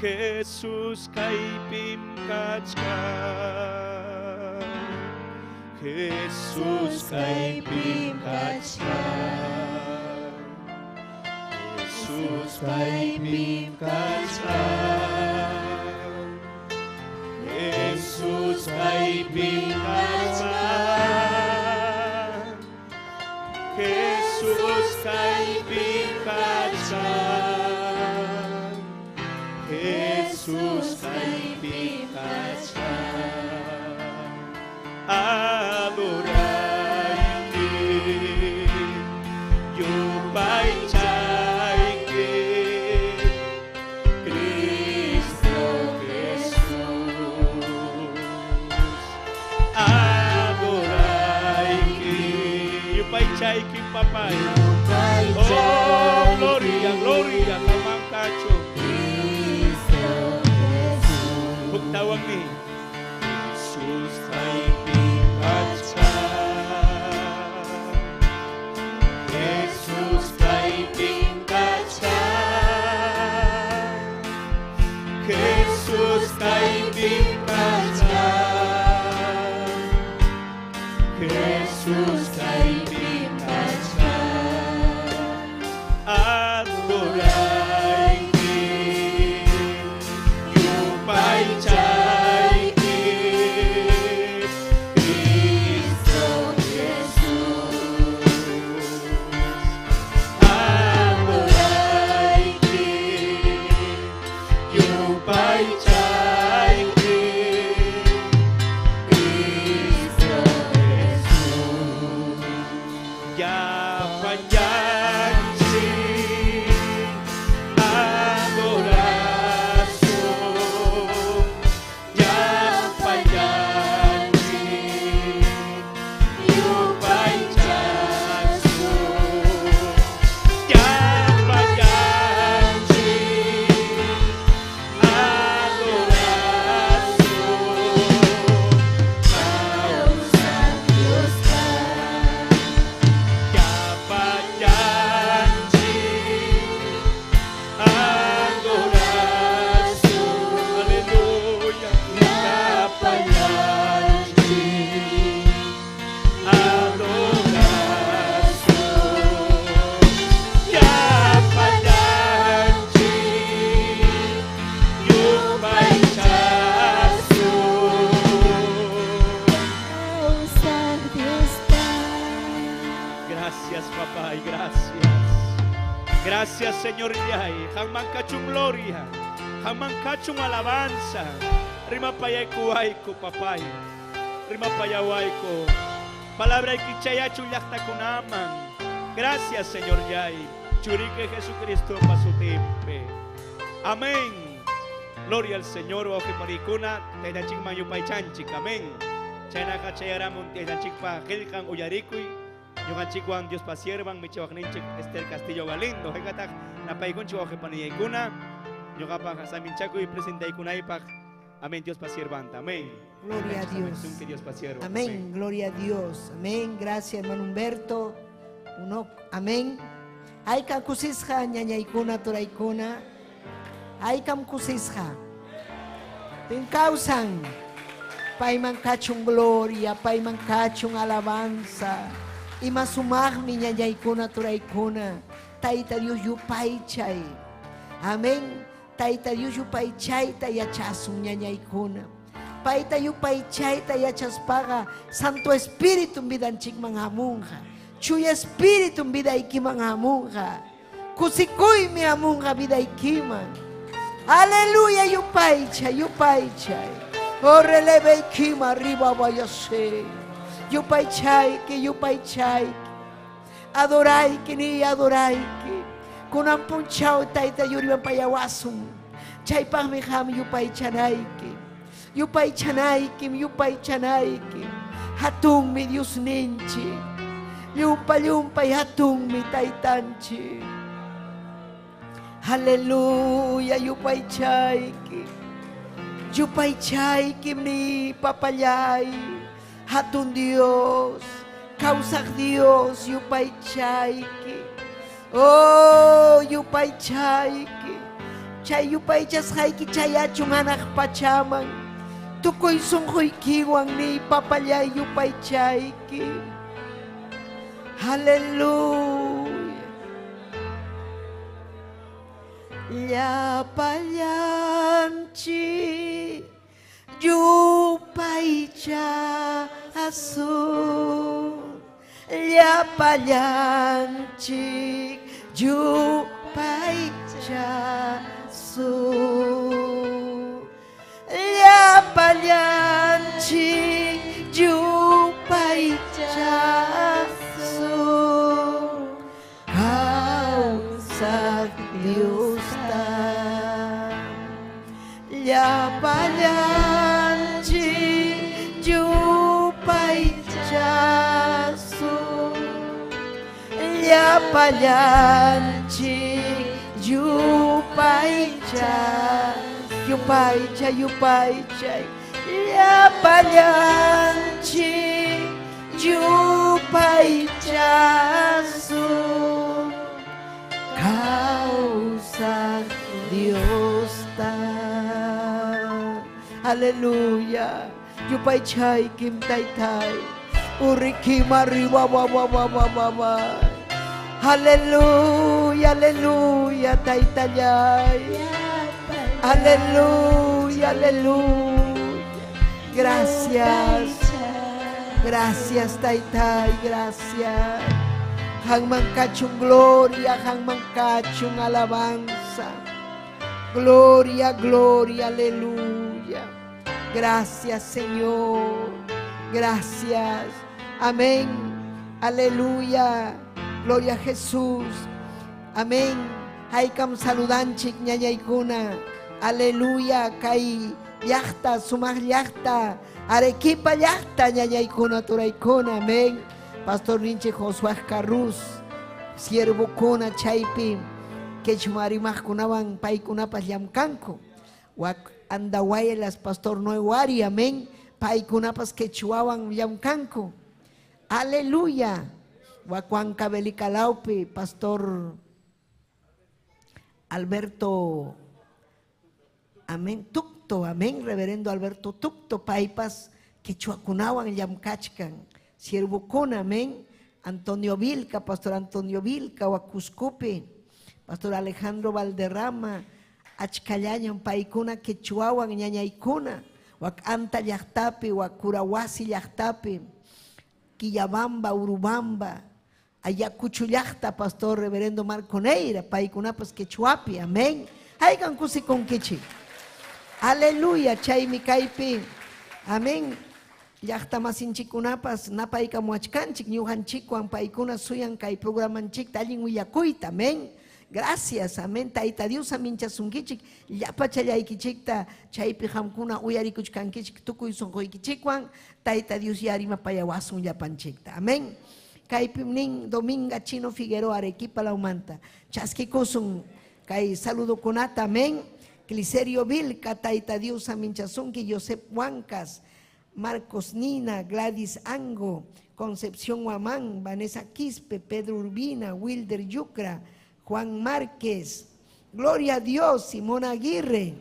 Jesús kaypim kachkan. Jesús kaypim kachkan. Jesús kaypim kachkan. Jesús kaypim kachkan. Jesús kaypim kachkan. Jesús kaypim kachkan. Adorayki, yupaychayki, Cristo Jesús. Adorayki, yupaychayki, papay. Oh, gloria, gloria, kamankacho. Hugtawang ni Jesus kaypim kachkan. Jesus kaypim kachkan. Jesus kaypim kachkan. Jesus kaypim kachkan. Adorayki, yupaychayki, Cristo Jesús. Adorayki, yupaychayki, Cristo Jesús. Llapallanchik adorasun, llapallanchik yupaychasun, llapallanchik adorasun. Llapallanchik adorasun, aleluya. Llapallanchik adorasun, llapallanchik yupaychasun. Gracias, papá, y gracias. Gracias, Señor Yay. Haman kachun gloria. Haman kachun alabanza. Rima payaykuayku, papay. Rima payawayku. Palabra ikichayachu llaqtakunaman. Gracias, Señor Yay. Churique Jesucristo pa su timpe. Amén. Gloria al Señor, wawqi parikuna, taytanchikman yupaychanchik. Amén. Chaynaqa chayaramun taytanchikpa qillqan uyarikuy. Ñuqanchikwan Dios pasiervan, michiwaqninchik Esther Castillo Galindo. Haykataq napaykunchik wawqi paniyaykuna. Ñuqapaq saminchakuy presentaykunaypaq. Amén, Dios pasiervanta. Amén. Gloria a Dios. Que Dios pasierva. Amén, gloria a Dios. Amén. Gracias, hermano Humberto. Uno, amén. Aykam kusisqa ñañaykuna turaykuna. Aykam kusisqa. Pin kawsan. Payman kachun gloria, payman kachun alabanza. Ima sumaqmi ñañaykuna turaykuna. Tayta Dios yupaychay. Amén. Tayta Dios yupaychayta yachasun ñañaykuna. Payta yupaychayta yachaspaqa Santo Espíritu vidanchikman hamunqa. Chuya Espíritu vidaykiman hamunqa. Kusikuymi hamunqa vidaykiman. Aleluya yupaychay, yupaychay. Oh, releve kima arriba vayase. Yupaychayki, yupaychayki. Adorayki ni adorayki. Kunan punchaw tayta yuriwan payawasun. Chaypaqmi qam yupaychanayki. Yupaychanaykim, yupaychanayki. Hatunmi Diosninchik. Llumpa llumpay hatunmi taytanchik. Aleluya, yupaychayki. Yupaychaykim ni papallay. Hatun Dios, kawsaq Dios, yupaychayki. Oh, yupaychayki. Chay yupaychasqayki chayachun hanaq pachaman. Tukuy sunquykiwan ni papallay yupaychayki. Aleluya. Llapallanchik yupaychasun. Llapallanchik yupaychasun. Llapallanchik yupaychasun. Kawsaq Diosta. Llapallanchik yupaychasun. Llapallanchik yupaycha, yupaycha, yupaychay. Llapallanchik yupaychasun. Kawsaq Diosta. Aleluya. Yupaychaykim taytay. Urikim arriba wa wa wa wa wa wa. Aleluya, aleluya, taytallay. Aleluya, aleluya. Gracias. Gracias, taytay, gracias. Qamman kachun gloria, qamman kachun alabanza. Gloria, gloria, aleluya. Gracias, Señor. Gracias. Amén. Aleluya. Gloria a Jesús. Amén. Haykam saludanchik ñañaykuna. Aleluya. Kay llaqta, sumaq llaqta, Arequipa llaqta ñañaykuna turaykuna. Amén. Pastor ninchik Josué Carruz, siervokuna chaypi quechua rimaqkunawan paykunapas llamkanku. Wak Andahuaylas, Pastor Noé Wari, amén. Paykunapas quechuawan llamkanku. Aleluya. Wak Huancavelicalaupi, Pastor Alberto, amén, Tucto, amén, Reverendo Alberto Tucto, paypas quechuakunawan llamkachkan. Siervokuna, amén. Antonio Vilca, Pastor Antonio Vilca, wak Cuscopi, Pastor Alejandro Valderrama, achkallañam paykuna quechuawan ñañaykuna, wak Anta llaqtapi, wak Curahuasi llaqtapi, Quillabamba, Urubamba, Ayacucho llaqta, Pastor Reverendo Marco Neira, paykunapas quechuapi, amén. Haykan kusikunkichik. Aleluya, chaymi kaypi, amén. Llaqta masinchikkunapas napaykamuachkanchik ñuqanchikwan paykuna suyan kay programanchikta allin willakuyta, amén. Gracias, amén. Tayta Dios aminchasunkichik llapachallaykichikta chaypi qamkuna uyarikuchkankichik tukuy sunquykichikwan Tayta Dios yarimapayawasun llapanchikta, amén. Kaypim nin Dominga Chino Figueroa Arequipa lawmanta. Chaskikusun kay saludokunata, amén. Cliserio Vilca, Tayta Dios aminchasunki, Josep Huancas, Marcos Nina, Gladys Ango, Concepción Huamán, Vanessa Quispe, Pedro Urbina, Wilder Yucra, Juan Márquez, Gloria a Dios, Simón Aguirre.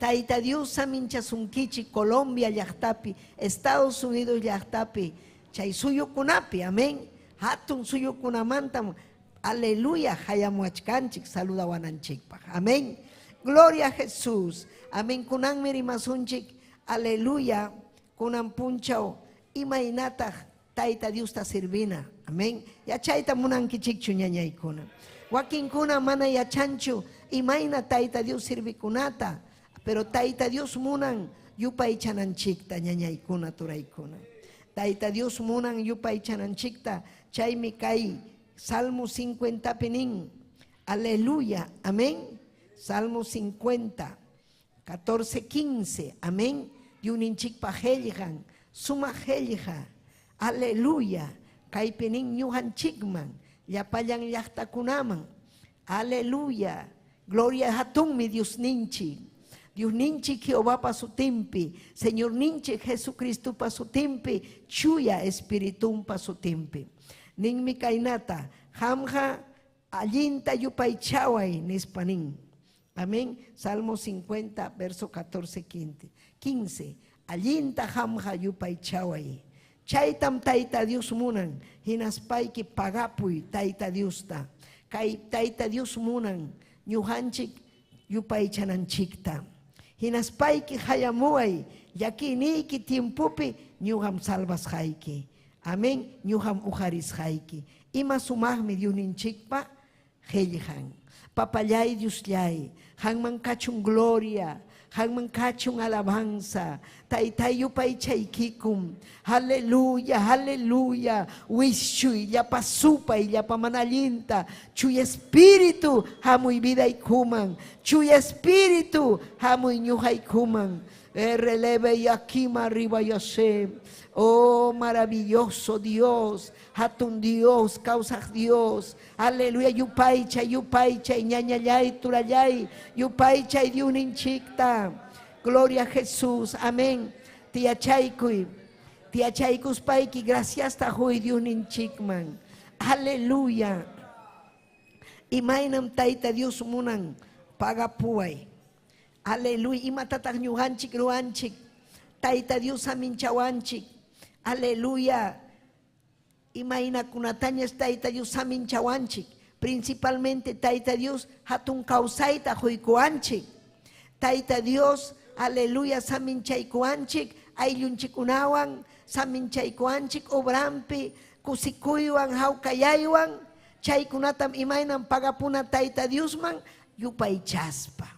Tayta Dios saminchasunkichik Colombia llaqtapi, Estados Unidos llaqtapi, chay suyukunapi, amén. Hatun suyukunamantam, aleluya, hayamuachkanchik saludawananchikpaq. Amén. Gloria a Jesús. Amén. Kunanmi rimasunchik, aleluya, kunan punchaw imaynataq Tayta Diosta servina. Amén. Yachayta munankichikchu ñañaykuna. Wakinkuna mana yachanchu imayna Tayta Dios servikunata, pero Tayta Dios munan yupaychananchikta ñañaykuna turaykuna. Tayta Dios munan yupaychananchikta, chaymi kay Salmo 50 pi nin. Aleluya. Amén. Salmo 50, 14, 15. Amén. Yuninchikpa qillqan, sumaq qillqa. Aleluya. Kaypi nin ñuqanchikman, llapallan llaqtakunaman. Aleluya. Gloria hatunmi Diosninchik. Diosninchik Jehovapa sutinpi, Señorninchik Jesucristopa sutinpi, chuya Espiritumpa sutinpi. Ninmi kaynata, qamqa allinta yupaychaway nispa nin. Amén. Salmo 50, verso 14, 15. Allinta qamqa yupaychaway. Chaytam Tayta Dios munan, hinaspayki pagapuy Tayta Diosta. Kay Tayta Dios munan ñuqanchik yupaychananchikta. Hinaspayki hayamuway llakiyniyki tiempopi ñuqam salvasqayki. Amén. Ñuqam uqarisqayki. Ima sumaqmi Diosninchikpa qillqan. Papallay Diosllay, qanman kachun gloria, qanman kachun alabanza. Taytay yupaychaykikum. Aleluya, aleluya. Wischuy, llapa supay, llapa mana allinta. Chuya espíritu hamuy vidaykuman. Chuya espíritu hamuy ñuqaykuman. Releve y aquí arriba yase. Oh, maravilloso Dios, hatun Dios, kawsaq Dios. Aleluya, yupaychay, yupaychay, ñañallay, turallay, yupaychay Diosninchikta. Gloria a Jesús, amén. Tiyachaykuy, tiyachaykuspayki, gracias huy Diosninchikman. Aleluya. Imaynam Tayta Dios munan pagapuway. Aleluya. Imatataq ñuqanchik ruwanchik. Tayta Dios saminchawanchik. Aleluya. Imaynakunatañas Tayta Dios saminchawanchik. Principalmente Tayta Dios hatun kawsayta huykuwanchik. Tayta Dios, aleluya, saminchaykuwanchik, ayllunchikunawan, saminchaykuwanchik obrampi, kusikuywan, hawkayaywan, chaykunatam imaynam pagapuna Tayta Diosman yupaychaspa.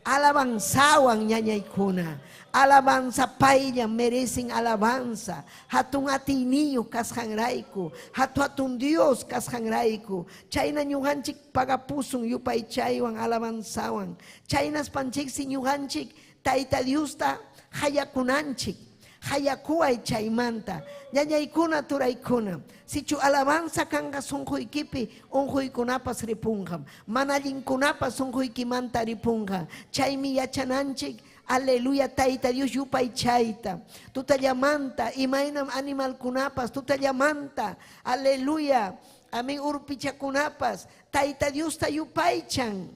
Alabanzawan ñañaykuna, alabanza paylla merecen alabanza. Hatun atiyniyuq kasqanrayku, hatu hatun Dios kasqanrayku. Chayna ñuqanchik pagapusun yupaychaywan alabanzawan. Chaynaspanchiksi ñuqanchik Tayta Diosta hayakunanchik. Hayakuway chaymanta. Ñañaykuna turaykuna. Sichu alabanza kanqa sunquykipi unquykunapas ripunqam. Mana allinkunapas sunquykimanta ripunqa. Chaymi yachananchik, aleluya, Tayta Dios yupaychayta. Tutallamanta, imaynam animalkunapas, tutallamanta, aleluya, amén, urpichakunapas, Tayta Diosta yupaychan.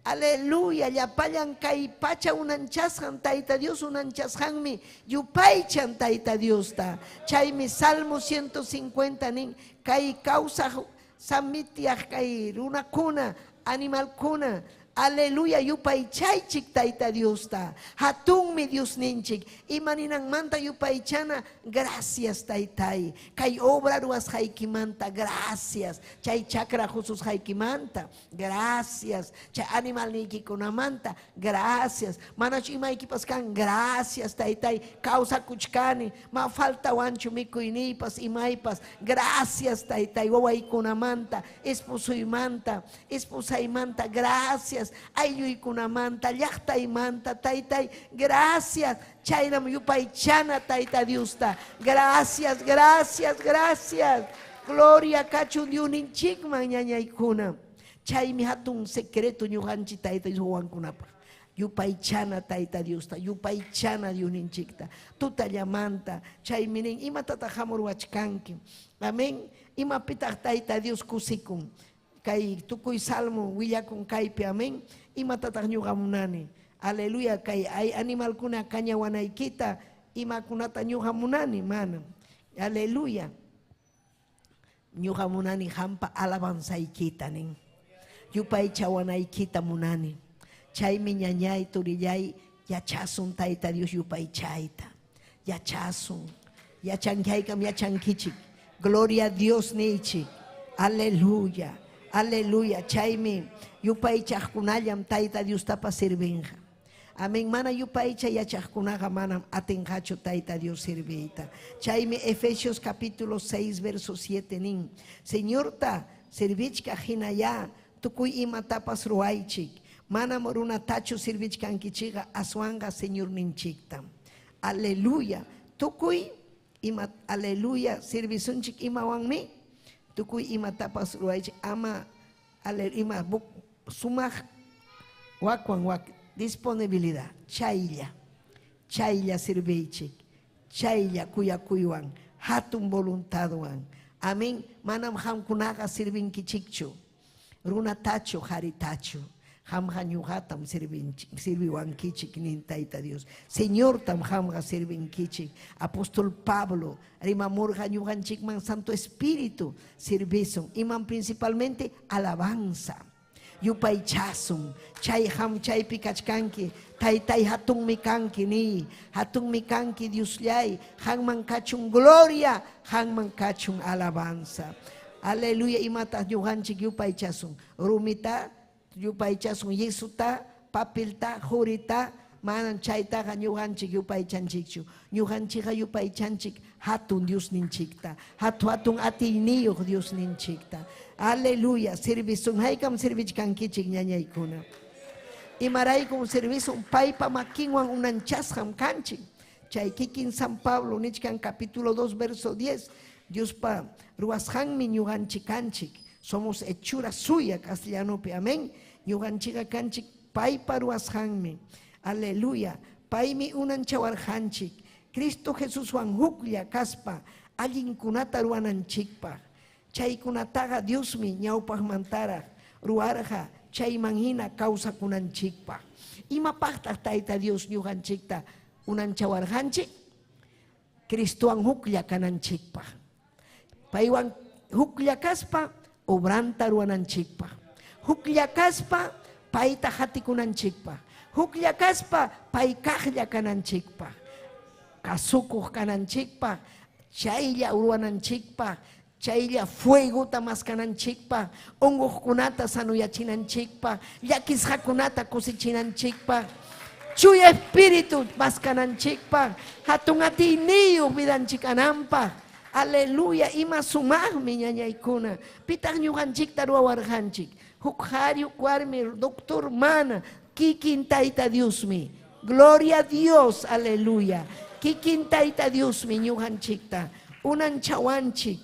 Aleluya, llapallan kay pacha unanchasqan, Tayta Dios unanchasqanmi, yupaychan Tayta Diosta. Chaymi Salmo 150 nin, kay kawsaq samitiaq kay runakuna, animalkuna, aleluya, yupaychaychik Tayta Diosta. Hatunmi Diosninchik. Imaninanmanta yupaychana, gracias Taytay. Kay obra ruwasqaykimanta, gracias. Chay chakra hususqaykimanta, gracias. Chay animalniykikunamanta, gracias. Manachu imaykipas kan, gracias Taytay. Kawsakuchkani, ma faltawanchu mikuyniypas, imaypas, gracias Taytay. Wawaykunamanta, esposoymanta, esposaymanta, gracias. Aylluykunamanta, llaqtaymanta, Taytay, gracias. Chaynam yupaychana Tayta Diosta. Gracias, gracias, gracias. Gloria kachun Diosninchikman ñañaykuna. Chaymi hatun secreto ñuqanchik Tayta Dios wawankunapaq. Yupaychana Tayta Diosta, yupaychana Diosninchikta. Tutallamanta, chaymi nin, imatataq hamurwachkanki. Amén. Imapitaq Tayta Dios kusikun. Kay tukuy salmo willakun kaypi, amén. Imatataq ñuqa munani. Aleluya, kay ay animalkuna kañawanaykita imakunata ñuqa munani, manam. Aleluya. Ñuqa munani hampa alabanzaykita nin. Yupaychawanaykita munani. Chaymi ñañay turillay yachasun Tayta Dios yupaychayta. Yachasun. Yachankaykam yachankichik. Gloria a Dios niychik. Aleluya. Aleluya. Chaymi yupaychaqkunallam Tayta Diostapas sirvinqa. Amén. Mana yupaycha yachaqkunaqa manam atinqachu Tayta Dios sirviyta. Chaymi Efesios capítulo 6 verso 7 nin. Señorta sirvichkaq hinayá tukuy imatapas ruwaychik. Manam runatachu sirvichkankichikqa aswanqa Señorninchiktam. Aleluya. Tukuy ima aleluya servisunchik imawanmi tukuy imatapas ruwaychik ama ale ima sumaq wakwan wak disponibilidad chaylla chaylla sirviychik chaylla kuyakuywan hatun voluntadwan. Amén. Manam qamkunaqa sirvinkichikchu runatachu haritachu. Qamqa ñuqatam sirviwankichik nin Tayta Dios. Señortam qamqa sirvinkichik. Apóstol Pablo rimamurqa ñuqanchikman Santo Espíritu sirvisun. Iman principalmente alabanza. Yupaychasun. Chay ham chaypi kachkanki. Taytay hatunmi kanki ni. Hatunmi kanki Diosllay. Hanman kachun gloria. Hanman kachun alabanza. Aleluya. Imata ñuqanchik yupaychasun. Rumita yupaychasun yesuta, papilta, jurita, manam chaytaqa ñuqanchik yupaychanchikchu. Ñuqanchikqa yupaychanchik hatun Diosninchikta, hatu hatun atiyniyuq Diosninchikta. Aleluya, servisun haykam servichkankichik ñañaykuna. Imaraykum servisun paypa makinwan unanchasqam kanchik. Chay kikin San Pablo nichkan capítulo 2 verso 10, Diospa ruwasqanmi ñuqanchik kanchik. Somos hechura suya castellanopi, amén. Ñuqanchikqa kanchik paypa ruwasqanmi. Aleluya. Paymi unanchawarqanchik. Cristo Jesuswan huklla kaspa allinkunata ruwananchikpaq. Chaykunataqa Diosmi ñawpaqmantaraq ruwarqa chayman hina kawsakunanchikpaq. Imapaqtaq Tayta Dios ñuqanchikta unanchawarqanchik? Cristowan huklla kananchikpaq. Paywan huklla kaspa obranta ruwananchikpaq. Huklla kaspa payta hatikunanchikpaq. Huklla kaspa pay kaqlla kananchikpaq. Kasukuq kananchikpaq, chaylla ruwananchikpaq, chaylla fuegota maskananchikpaq, unquqkunata sanuyachinanchikpaq, llakisqakunata kusichinanchikpaq, chuya espíritu maskananchikpaq, hatun atiyniyuq vidanchik kananpaq. Aleluya, ima sumaqmi ñañaykuna. Pitaq ñuqanchikta ruwawarqanchik. Huk qhari, huk warmi, doctor mana, kikin Tayta Diosmi. Gloria a Dios, aleluya. Kikin Tayta Diosmi ñuqanchikta unanchawanchik.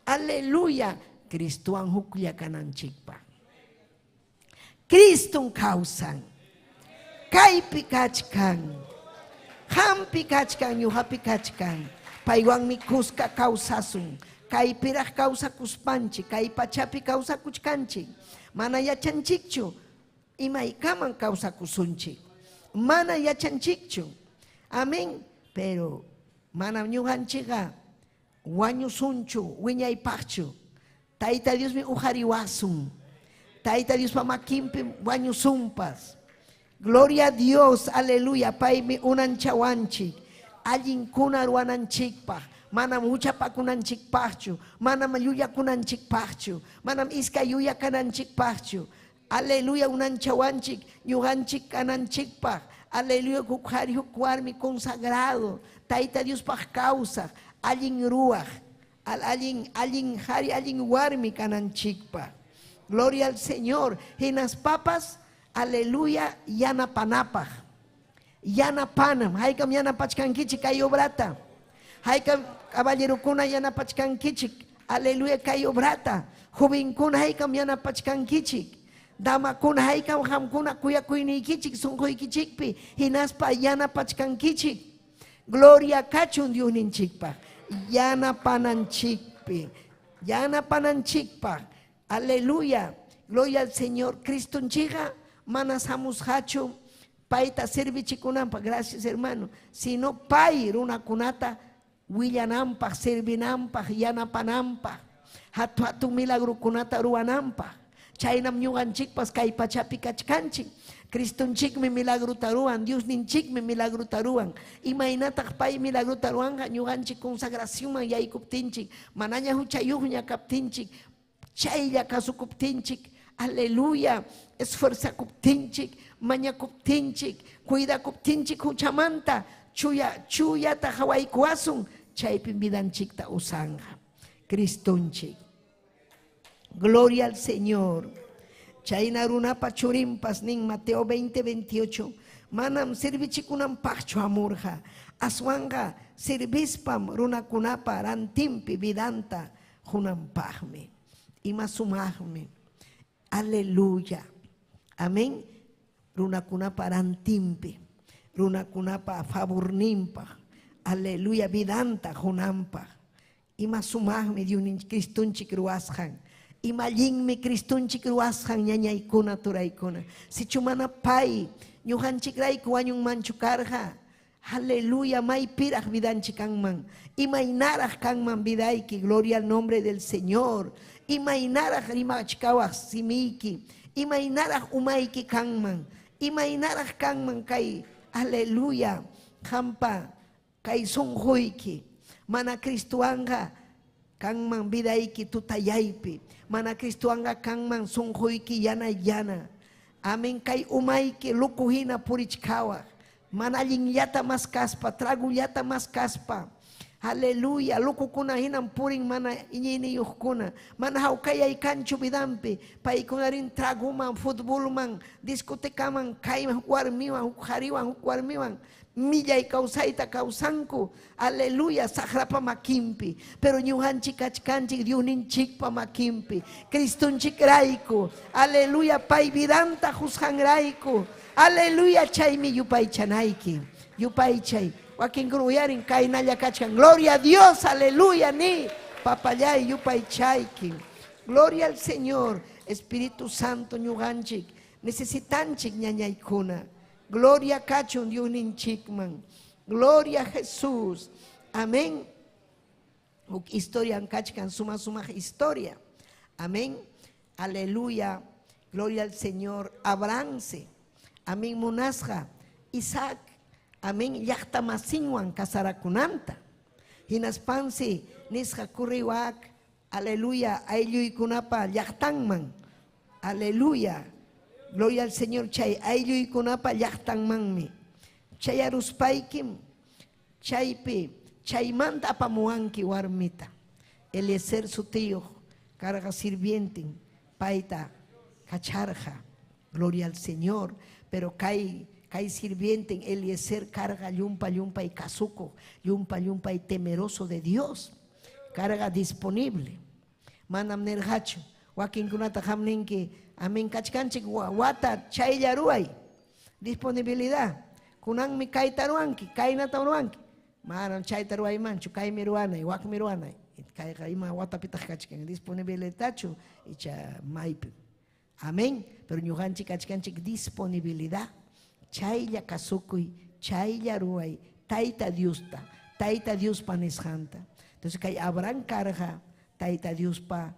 Aleluya, Cristowan huklla kananchikpaq. Criston kawsan. Kaypi kachkan. Qampi kachkan, ñuqapi kachkan. Paywanmi kuska kawsasun. Kaypiraq kawsakuspanchik, kay pachapi kawsakuchkanchik. Mana yachanchikchu imaykaman kawsakusunchik. Mana yachanchikchu. Amén. Pero manam ñuqanchikqa wañusunchu, wiñaypaqchu. Tayta Diosmi uqariwasun. Tayta Diospa makinpi wañusunpas. Gloria a Dios, aleluya. Paymi unanchawanchik. Allinkuna ruwananchikpaq. Manam huchapakunanchikpaqchu, manam llullakunanchikpaqchu, manam iskay yuyakananchikpaqchu. Aleluya unanchawanchik, ñuqanchik kananchikpaq. Aleluya huk qhari huk warmi consagrado. Tayta Diospaq kawsaq, allin ruwaq, allin allin qhari allin warmi kananchikpaq. Gloria al Señor. Hinaspapas, aleluya, yanapanapaq. Yanapanam. Haykam yanapachkankichik kay obrata. Haykam caballerokuna yanapachkankichik. Aleluya kay obrata. Jovenkuna haykam yanapachkankichik. Damakuna haykam qamkuna kuyakuyniykichik sunquykichikpi hinaspa yanapachkankichik. Gloria kachun Diosninchikpaq. Yanapananchikpi. Yanapananchikpaq. Aleluya. Gloria al Señor. Cristonchikqa mana hamusqachu. Payta servichikunanpaq, gracias hermano, sino pay runakunata willananpaq, servinanpaq, yanapananpaq, hatu hatun milagrukunata ruwananpaq. Chaynam ñuqanchikpas kay pachapi kachkanchik. Cristonchikmi milagruta ruwan, Diosninchikmi milagruta ruwan. Imaynataq pay milagruta ruwanqa ñuqanchik consagracionman yaykuptinchik, manaña huchayuqña kaptinchik, chaylla kasukuptinchik, aleluya, esfuerzakuptinchik, mañakuptinchik, cuidakuptinchik huchamanta, chuya chuyata hawaykuwasun, chaypim vidanchikta usanqa. Cristonchik. Gloria al Señor. Chayna runapa churimpas nin Mateo 20, 28, manam servichikunanpaqchu hamurqa, aswanqa servispam runakunapa rantinpi vidanta qunanpaqmi. Ima sumaqmi. Aleluya. Amén. Runakunapa rantinpi, runakunapa favorninpaq, aleluya, vidanta qunanpaq. Ima sumaqmi Diosninchik Cristonchik ruwasqan. Ima allinmi Cristonchik ruwasqan ñañaykuna turaykuna. Sichu mana pay ñuqanchikrayku wañunmanchu karqa. Aleluya, maypiraq vidanchik kanman. Imaynaraq kanman vidayki, gloria al nombre del Señor. Imaynaraq rimachkawaq simiyki. Imaynaraq umayki kanman. Imaynaraq kanman kay, aleluya, qampa kay sunquyki. Mana Cristowanqa kanman vidayki tutayaypi. Mana Cristowanqa kanman sunquyki yana yana. Amén, kay umayki loco hina purichkawaq. Mana allinllata maskaspa, tragullata maskaspa. Aleluya, locokuna hinam purin mana iñiyniyuqkuna. Mana hawkayay kanchu vidanpi. Paykunarin traguman, futbolman, discotecaman, kayman huk warmiwan, huk qhariwan, huk warmiwan. Millay kawsayta kawsanku. Aleluya, saqrapa makinpi. Pero ñuqanchik kachkanchik Diosninchikpa makinpi. Cristonchikrayku. Aleluya, pay vidanta qusqanrayku. Aleluya, chaymi yupaychanayki. Yupaychay. Wakinkuna uyarin kaynalla kachkan. Gloria a Dios, aleluya, ni. Papallay yupaychayki. Gloria al Señor, Espíritu Santo ñuqanchik. Necesitanchik ñañaykuna. Gloria kachun Diosninchikman. Gloria a Jesús. Amén. Huk historia kachkan suma sumaq historia. Amén. Aleluya. Gloria al Señor. Abrahamse. Amén. Munasqa. Isaac. Amén. Llaqta masinwan kasarakunanta. Hinaspansi nisqa kurriwak. Aleluya. Aylluykunapa llaqtanman. Aleluya. Gloria al Señor. Chay aylluykunapa llaqtanmanmi. Chayaruspaykim chaypi chaymanta apamuwanki warmita. Eliezer sutiyuq karqa sirvientin payta kacharqa. Gloria al Señor. Pero kay sirvienten Eliezer carga llumpa llumpa y kasukuq, llumpa llumpa y temeroso de Dios. Carga disponible. Manam nirqachu. Wakinkunata qam ninki, amén kachkanchik wata chaylla ruway. Disponibilidad. Kunanmi kayta ruwanki, kaynata ruwanki. Manam chayta ruwaymanchu, kaymi ruwanay, wakmi ruwanay. Kayqa ima watapitaq kachkan, disponibilidadchu icha maypi. Amén. Pero ñuqanchik kachkanchik disponibilidad. Chaylla kasukuy, chaylla ruway, Tayta Diosta, Tayta Diospa nisqanta. Entonces kay Abraham karqa Tayta Diospa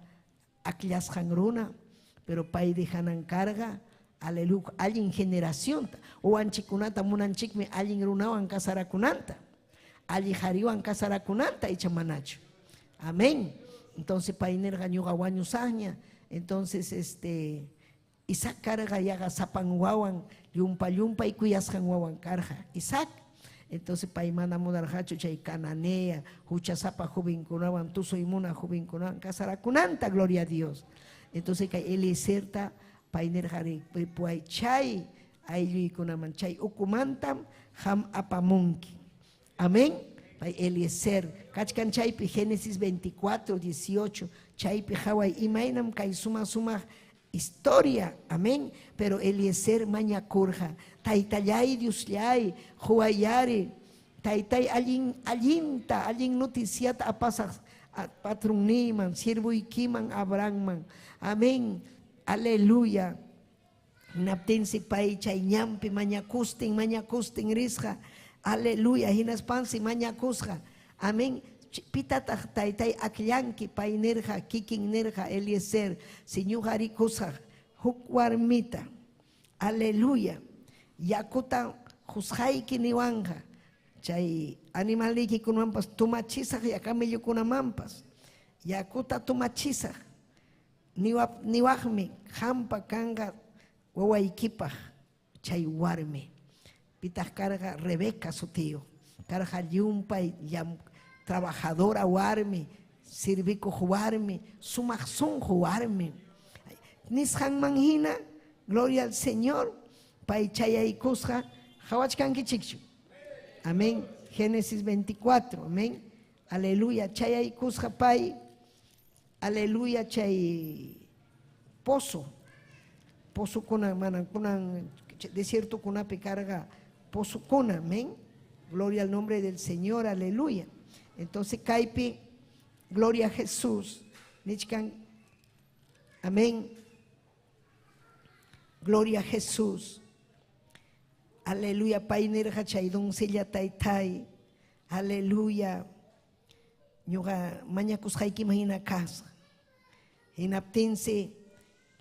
akllasqan runa, pero pay dejanan karqa, aleluya, allin generacionta. Uwanchikkunata munanchikmi allin runawan kasarakunanta, alli qhariwan kasarakunanta icha manachu. Amén. Entonces pay nirqa ñuqa wañusaqña. Entonces Isaac karqa yaqa sapan wawan, llumpa llumpa y kuyasqan wawan karqa Isaac. Entonces pay mana munarqachu chay cananea, huchasapa jovenkunawan, tusuy muna jovenkunawan kasarakunanta, gloria a Dios. Entonces kay Eliezerta pay nirqa ripuay chay aylluykunaman, chay ukumantam ham apamunki. Amén. Pay Eliezer, kachkan chaypi Génesis 24, 18, chaypi haway imaynam kay suma sumaq historia, amén. Pero Eliezer mañakurqa, taytallay Diosllay, huwayari, taytay allin allinta, allin noticiata apasaq patronniman, siervuykiman, Abrahamman. Amén. Aleluya. Hinaptinsi pay chay ñanpi mañakustin, mañakustin risqa. Aleluya, hinaspansi mañakusqa. Amén. Pitataq taytay akllanki? Pay nirqa, kikin nirqa, Eliezer, si ñuqa rikusaq huk warmita. Aleluya. Yakuta qusqayki niwanqa. Chay animalniykikunamanpas tumachisaq, ya camellokunamanpas. Yakuta tumachisaq. Niwaqmi, qampa kanqa wawaykipaq chay warmi. Pitaq karqa? Rebeca sutiyuq. Karqa llumpay trabajadora warmi, servikuq warmi, sumaq sunqu warmi. Nisqanman hina, gloria al Señor, pay chayaykusqa, qawachkankichikchu. Amén. Génesis 24, amén. Aleluya, chayaykusqa pay, aleluya, chay pozo. Pozokuna, mana kunan desiertokunapi karqa pozokuna, amén. Gloria al nombre del Señor, aleluya. Entonces, kaypi, gloria a Jesús, nichkan, amén. Gloria a Jesús. Aleluya, pay nirqa chay doncella taytay. Aleluya. Ñuqa mañakusqaykiman hina kasqa. Hinaptinsi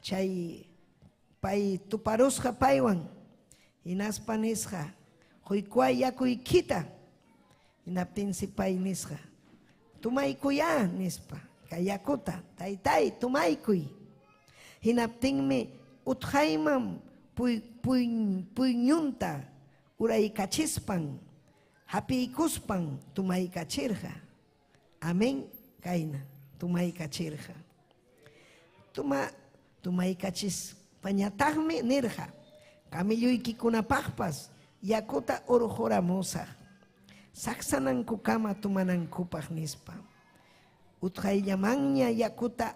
chay pay tuparusqa paywan. Hinaspa nisqa, quykuway yakuykita. Hinaptinsi pay nisqa, tumaykuyá nispa, kay yakuta, taytay, tumaykuy. Hinaptinmi utqayman puyñunta uraykachispan, hapiykuspan tumaykachirqa. Amén, kayna, tumaykachirqa. Tumaykachispañataqmi nirqa, camelluykikunapaqpas yakuta urquramusaq, saksanankukama tumanankupaq nispa. Utqayllamanña yakuta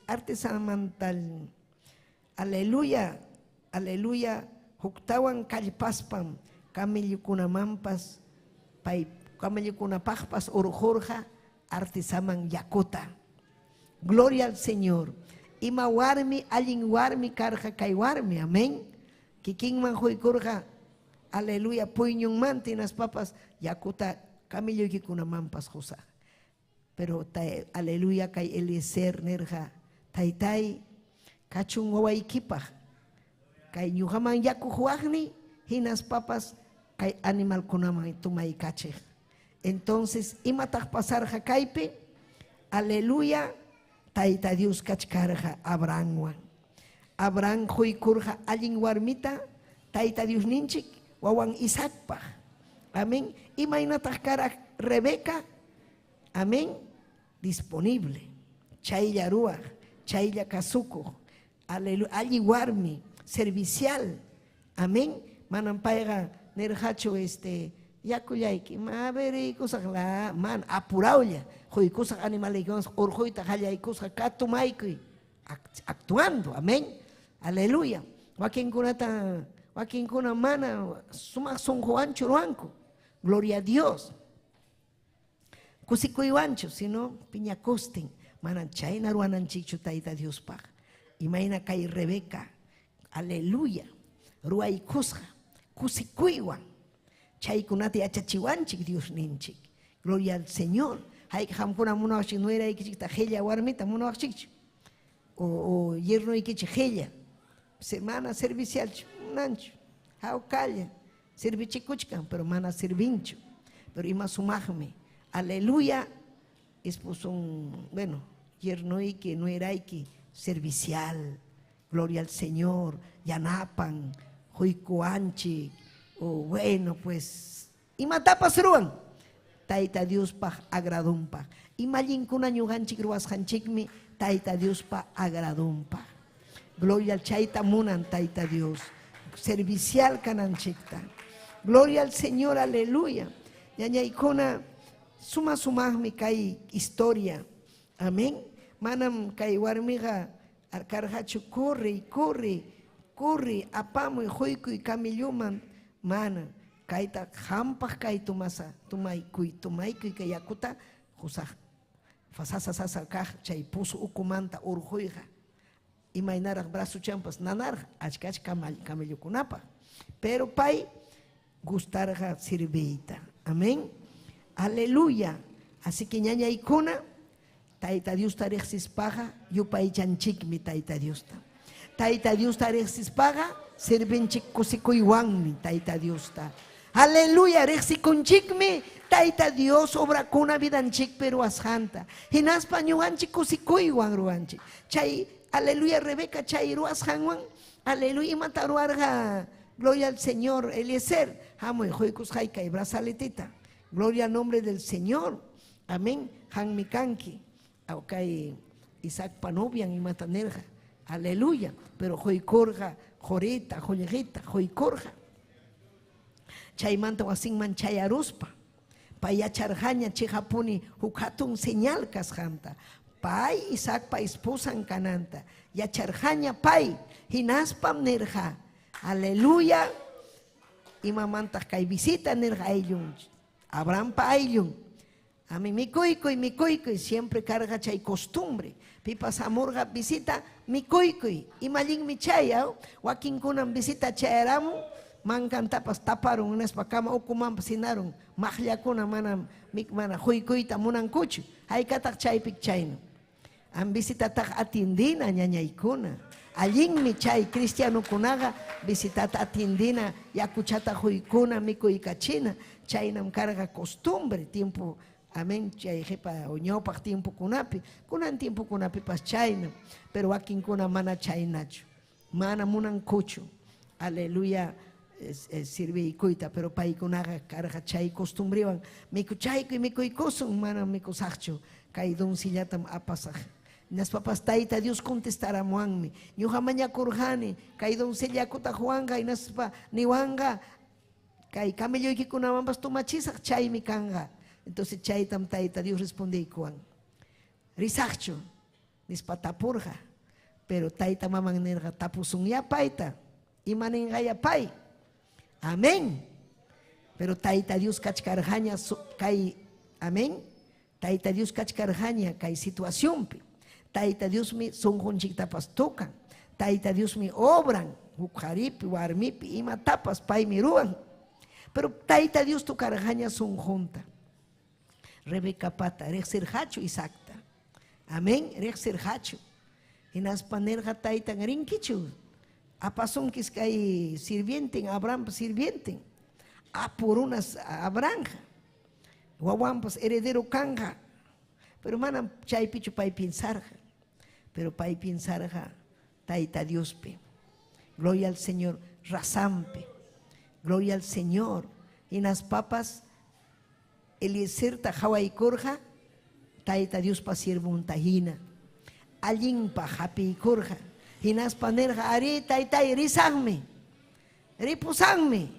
artesamantal, aleluya, aleluya, huktawan kallpaspam camellokunamanpas, pay camellokunapaqpas urqurqa artesaman yakuta. Gloria al Señor. Ima warmi, allin warmi karqa kay warmi, amén. Kikinman huykurqa, aleluya, puyñunmanta hinaspapas yakuta camelloykikunamanpas qusaq. Pero aleluya, kay Eliezer nirqa, taytay, kachun wawaykipaq, kay ñuqaman yaku huwaqni, hinaspapas kay animalkunaman tumaykachiq. Entonces, imataq pasarqa kaypi? Aleluya, Tayta Dios kachkarqa Abrahamwan. Abraham huykurqa allin warmita, Tayta Dios ninchik, wawan Isaacpaq. Amén. Imaynataq kara Rebeca? Amén. Disponible. Chaylla ruwaq, chaylla kasukuq. Aleluya, alli warmi, servicial. Amén. Manam payqa nirqachu yakullayki, ma veriykusaq la, man apurawlla, huykusaq animalaykunas urquyta qallaykusqa katumaykuy, actuando, amén. Aleluya. Wakinkunata, wakinkuna mana sumaq sunquwanchu ruwanku. Gloria a Dios. Kusikuywanchu, sino piñakustin, mana chayna ruwananchikchu Tayta Diospaq. Imayna kay Rebeca, aleluya, ruwaykusqa, kusikuywan. Chaykunata yachachiwanchik Dios ninchik. Gloria al Señor. Hayka qamkuna munawaqchik nueraykichikta qilla warmita munawaqchikchu. O yernuykichik qilla. Semana servicialchu, munanchu. Hawkalla. Servichikuchkan, pero mana servinchu. Pero ima sumaqmi. Aleluya. Esposo, bueno, yernuyki, nuerayki, servicial. Gloria al Señor. Yanapan, huykuanchik. O bueno, pues, imatapas ruwan. Tayta Diospaq agradunpaq. Ima allinkuna ñuqanchik ruwasqanchikmi Tayta Diospaq agradunpaq. Gloria al chayta munan Tayta Dios. Servicial kananchikta. Gloria al Señor, aleluya. Ñañaykuna, suma sumaqmi kay historia. Amén. Manam kay warmiqa karqachu corre, corre, corre, apamuy, huykuy camelloman. Mana, kayta hampaq kay tumasa, tumaykuy, tumaykuy kay yakuta qusaq. Fasasa sasa kaq chay pusu ukumanta urquyqa. Imaynaraq brazuchampas nanarqa achka achka camellokunapaq. Pero pay gustarqa sirviyta. Amén. Aleluya. Así que ñañaykuna, Tayta Diosta riqsispaqa yupaychanchikmi Tayta Diosta. Tayta Diosta riqsispaqa sirvinchik kusikuywanmi Tayta Diosta. Aleluya, riqsikunchikmi Tayta Dios obrakuna vidanchikpi ruwasqanta. Hinaspa ñuqanchik kusikuywan ruwanchik. Chay, aleluya, Rebeca chay ruwasqanwan, aleluya, imata ruwarqa, gloria al Señor, Eliezer, hamuy quykusqay kay brazaletita. Gloria al nombre del Señor. Amén. Qanmi kanki. Kay Isaacpa novian imata nirqa. Aleluya. Pero quykurqa qurita, qullqita, quykurqa. Chaymanta wasinman chayaruspa, pay yacharqaña chiqapuni huk hatun señal kasqanta. Pay Isaacpa esposan kananta. Yacharqaña pay. Hinaspam nirqa, aleluya, imamantaq kay visita nirqa ayllun, Abrahampa ayllun. Ami mikuykuy, mikuykuy, siempre karqa chay costumbre. Pipas hamurqa visita, mikuykuy. Ima allinmi chay, aw? Wakinkunam visita chayaramun, mankantapas taparun, hinaspa kama ukumanpas hinarun. Maqllakuna manam mana quykuyta munankuchu. Haykataq chaypi chayna. Am visitataq atiendina ñañaykuna. Allinmi chay cristianokunaqa visitata atiendina, yakuchata quykuna, mikuykachina. Chaynam karqa costumbre tiempo, amén, chay qhipa ñawpaq tiempokunapi, kunan tiempokunapipas chaynam, pero wakinkuna mana chaynachu, mana munankuchu, aleluya, sirviykuyta, pero paykunaqa karqa chay costumbrewan, mikuchaykuy, mikuykusun, manam mikusaqchu, kay doncillatam apasaq. Hinaspapas Tayta Dios contestaramuwanmi, ñuqa mañakurqani, kay doncellakuta Juanqa, hinaspa niwanqa, kay camelloykikunawanpas tomachisaq, chaymi kanqa. Entonces chaytam Tayta Dios respondeykuwan. Risaqchu, nispa tapurqa. Pero tayta maman nirqa, tapusunyá payta, ima ninqaya pay. Amén. Pero Tayta Dios kachkarqaña kay, amén. Tayta Dios kachkarqaña kay situacionpi. Tayta Diosmi sunqunchiktapas tocan. Tayta Diosmi obran, huk qharipi, warmipi, imatapas paymi ruwan. Pero Tayta Dios tocarqaña sunqunta. Rebeca pata, riqsirqachu Isaacta. Amén, riqsirqachu. Hinaspa nirqa taytan, rinkichu. Apasunkis kay sirvienten, Abrahampa sirvienten. Apurunas Abrahamqa. Wawanpas heredero kanqa. Pero manam chaypichu pay pensarqa. Pero pay pensarqa Tayta Diospi. Gloria al Señor, razampi. Gloria al Señor. Hinaspapas Eliezerta qhawaykurqa Tayta Diospa siervonta hina. Allinpaq hapiykurqa. Hinaspa nirqa, arí, taytay, risaqmi. Ripusanmi.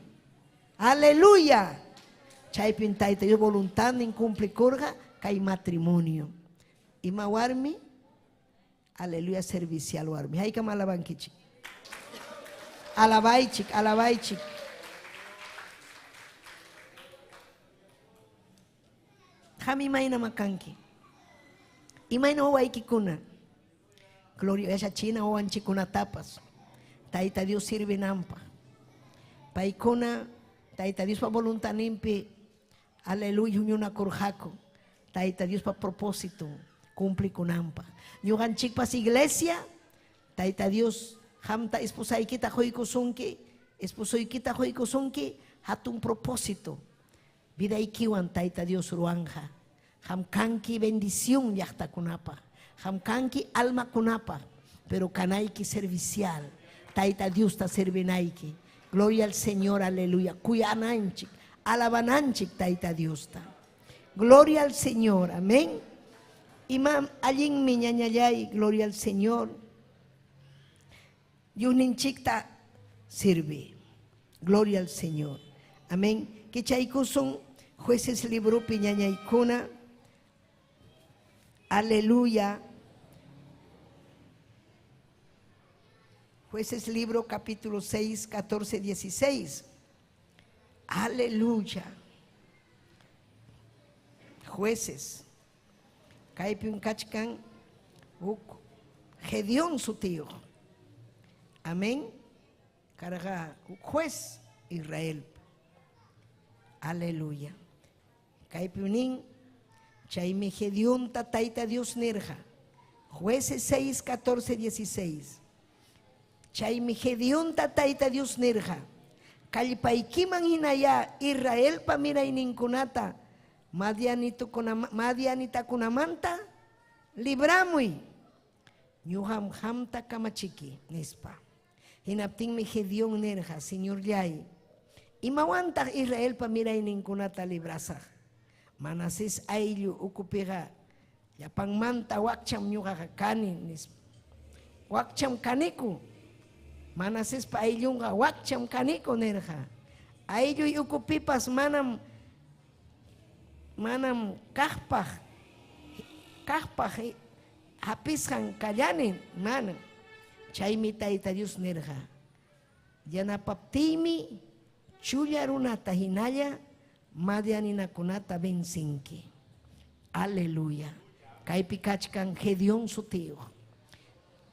Aleluya. Chaypin Tayta Dios voluntadnin cumplikurqa kay matrimonio. Ima warmi? Aleluya, servicial warmi. Haykam alabankichik. Alabaychik, alabaychik. Qam imayna makanki? Imayna wawaykikuna? Gloria yachachina wawanchikunatapas. Tayta Dios sirvinanpaq. Paykuna Tayta Diospa voluntadninpi, aleluya, huñunakurqaku. Tayta Diospa propósito cumplikunanpaq. Ñuqanchikpas iglesia, Tayta Dios qamta esposaykita quykusunki, esposoykita quykusunki, hatun propósito. Vidaykiwan Tayta Dios ruwanja. Qam kanki bendición llaqtakunapaq. Qam kanki almakunapaq. Pero kanayki servicial. Tayta Diosta servinayki. Gloria al Señor, aleluya. Kuyananchik, alabananchik Tayta Diosta. Gloria al Señor, amén. Imam allinmi ñañallay, gloria al Señor. Diosninchikta sirve. Gloria al Señor. Amén. Kichaykusun jueces libropi ñañaykuna. Aleluya. Jueces libro capítulo 6, 14, 16. Aleluya. Jueces. Kaypim kachkan huk Gedeón sutiyuq. Amén. Karqa juez Israel. Aleluya. Kaypi nin chaymi Gedeonta Tayta Dios nirqa. Jueces 6, 14, 16. Chaymi Gedeonta Tayta Dios nirqa. Kallpaykiman hinaya Israelpa mirayninkunata madianitakunamanta libramuy. Ñuqam qamta kamachiki nispa. Hinaptinmi Gedeón nirqa, Señorllay, imawantaq Israelpa mirayninkunata librasaq? Manasés ayllu ukupiqa llapanmanta wakcham ñuqaqa kani nispa. Wakcham kaniku. Manasespa ayllunqa wakcham kaniku nirqa. Aylluy ukupipas manam kaqpaq hapisqan kallani manam. Chaymi Tayta Dios nirqa, yanapaptiymi chulla runata hinalla madianinakunata vencinki. Aleluya. Kaypi kachkan Gedeón sutiyuq.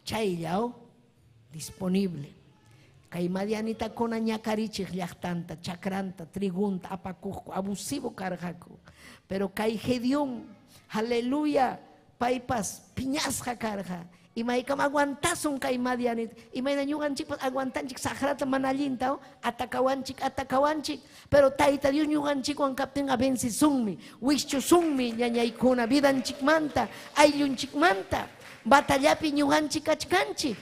Chayllaw disponible. Kay madianitakuna ñakarichiq llaqtanta, chakranta, trigunta apakuqku, abusivo karqaku. Pero kay Gedeón, aleluya, paypas piñasqa karqa. Imaykam aguantasun kay madianita. Imayna ñuqanchikpas aguantanchik saqrata mana allinta, atakawanchik, atakawanchik. Pero Tayta Dios ñuqanchikwan kaptinqa vencisunmi, wischusunmi ñañaykuna vidanchikmanta, ayllunchikmanta. Batallapi ñuqanchik kachkanchik.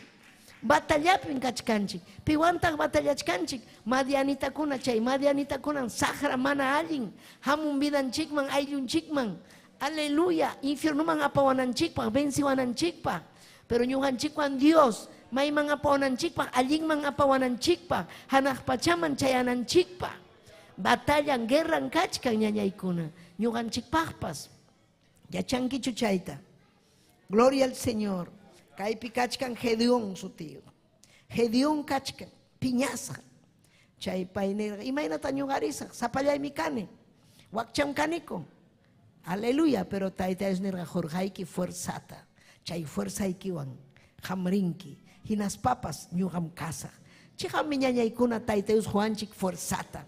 Batallapin kachkanchik. Piwantaq batallachkanchik. Madianitakuna chay madianitakunan saqra mana allin. Hamun vidanchikman, ayllunchikman. Aleluya, infiernuman apawananchikpaq, venciwananchikpaq. Pero ñuqanchikwan Dios mayman apawananchikpaq, allinman apawananchikpaq, hanaq pachaman chayananchikpaq. Batallan, guerran kachkan ñañaykuna, ñuqanchikpaqpas. Yachankichu chayta. Gloria al Señor. Kaypi kachkan Gedeón sutiyuq. Gedeón kachkan, piñasqa. Chay pay nirqa, imaynata ñuqarisaq, sapallaymi kani, wakcham kaniku. Aleluya, pero Tayta Dios nirqa, jurqayki fuerzata. Chay fuerzaykiwan qamrinki, hinaspapas ñuqam kasaq. Chiqammi ñañaykuna Tayta Dios Juanchik fuerzata,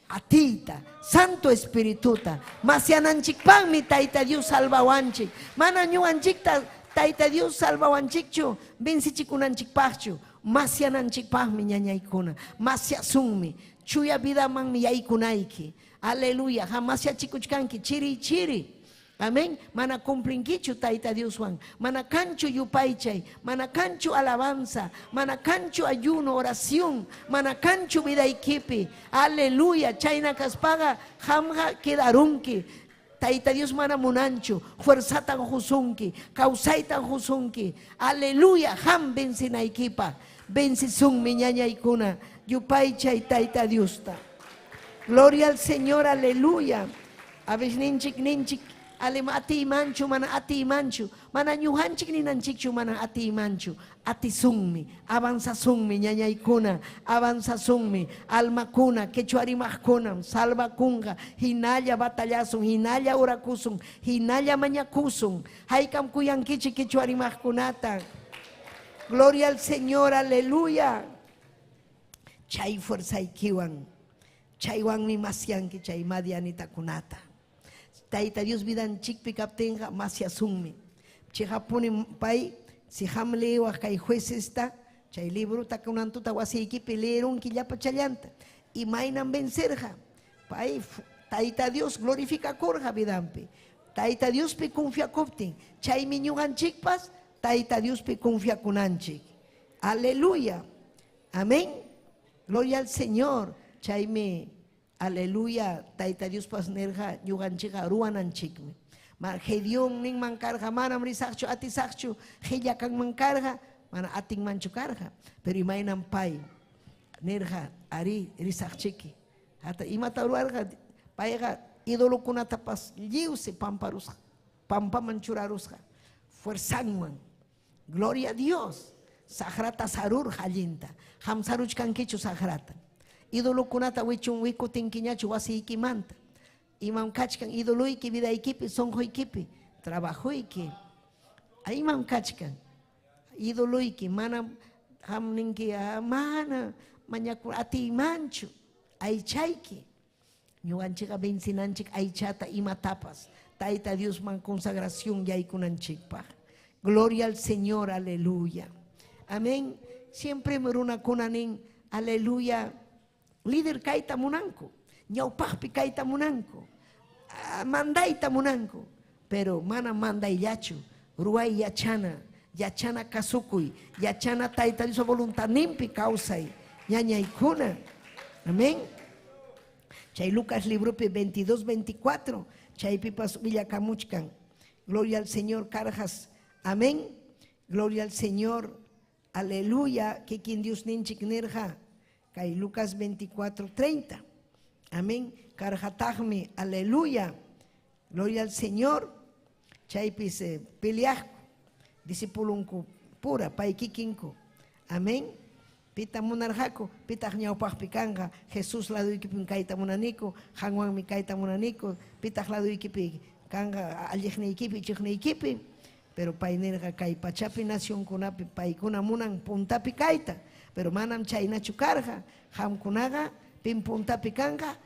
atiyta, Santo Espirituta, masyananchikpaqmi Tayta Dios salvawanchik. Mana ñuqanchikta Tayta Dios salvawanchikchu, vencichikunanchikpaqchu, masyananchikpaqmi ñañaykuna, masyasunmi, chuya vidamanmi yaykunayki. Aleluya, hamasyachikuchkanki, chiri chiri. Amén. Mana cumplinkichu Tayta Dioswan. Mana kanchu yupaychay. Mana kanchu alabanza. Mana kanchu ayuno, oración. Mana kanchu vidaykipi. Aleluya. Chayna kaspaqa qamqa quedarunki. Tayta Dios mana munanchu. Fuerzatan husunki. Kawsaytan husunki. Aleluya. Qam vencinaykipaq. Vencisunmi ñañaykuna. Yupaychay Tayta Diosta. Gloria al Señor. Aleluya. A veces ninchik ninchik. Alema atimanchu, mana atimanchu, mana ñuqanchik ninanchikchu, mana atimanchu. Atisunmi, avanzasunmi, ñañaykuna, avanzasunmi, almakuna, quechuarimaqkunam, salvakunqa, hinalla batallasun, hinalla orakusun, hinalla mañakusun. Haykam kuyankichik quechuarimaqkunata. Gloria al Señor, aleluya. Chay fuerzaykiwan, chaywanmi masyanki chay madianitakunata. Tayta Dios vidanchikpi kaptinqa masyasunmi. Chiqapuni pay si qam leewaq kay juecesta, chay libruta kunantuta wasiykipi leerunki llapa challanta. Imaynam vencerqa. Pay Tayta Dios glorificakurqa vidanpi. Tayta Diospi confiakuptin, chaymi ñuqanchikpas Tayta Diospi confiakunanchik. Aleluya. Amén. Gloria al Señor. Chaymi aleluya, Tayta Diospas nirqa ñuqanchikqa ruwananchikmi. Ma Gedeón ninman karqa, manam risaqchu, atisaqchu, qilla kanman karqa, mana atinmanchu karqa. Pero imaynam pay nirqa, ari risaqchiki. Hata imata ruwarqa, payqa idolokunatapas lliwsi pamparusqa, pampaman churarusqa, fuerzanwan. Gloria a Dios. Saqrata sarurqa allinta. Qam saruchkankichu saqrata. Idolokunata wichun wikutinkiñachu wasiykimanta. Imam kachkan idoloyki vidaykipi sonqoykipi trabajoyki. Imam kachkan idoloyki manam Qam ninki, mana mañaku atiymanchu, aychayki. Ñuqanchikqa vencinanchik aychata imatapas, Tayta Diosman consagración yaykunanchikpaq. Gloria al Señor, aleluya. Amén. Siempre runakuna nin, aleluya, líder kayta munanku, ñawpaqpi kayta munanku, mandayta munanku, pero mana mandayllachu, ruway yachana, yachana kasukuy, yachana Tayta Dios voluntadninpi kawsay, ñañaykuna. Amén. Chay Lucas libropi 22, 24, chaypipas willakamuchkan. Gloria al Señor, carjas. Amén. Gloria al Señor. Aleluya. Kikin Dios ninchik nirja. Kay Lucas 24, 30. Amén. Karjataqmi. Aleluya. Gloria al Señor. Chaypi se peleaqku. Discipulunku pura, pay kikinku. Amén. Pita munarqaku, pitaq ñawpaqpi kanqa, Jesús laduykipim kayta munaniku, qanwanmi kayta munaniku, pitaq laduykipi kanqa alliqniykipi, ichiqniykipi, pero pay nirqa kay pachapi nacionkunapi paykuna munan puntapi kayta, pero manam chaynachu karqa, qamkunaqa pim puntapi kanqa,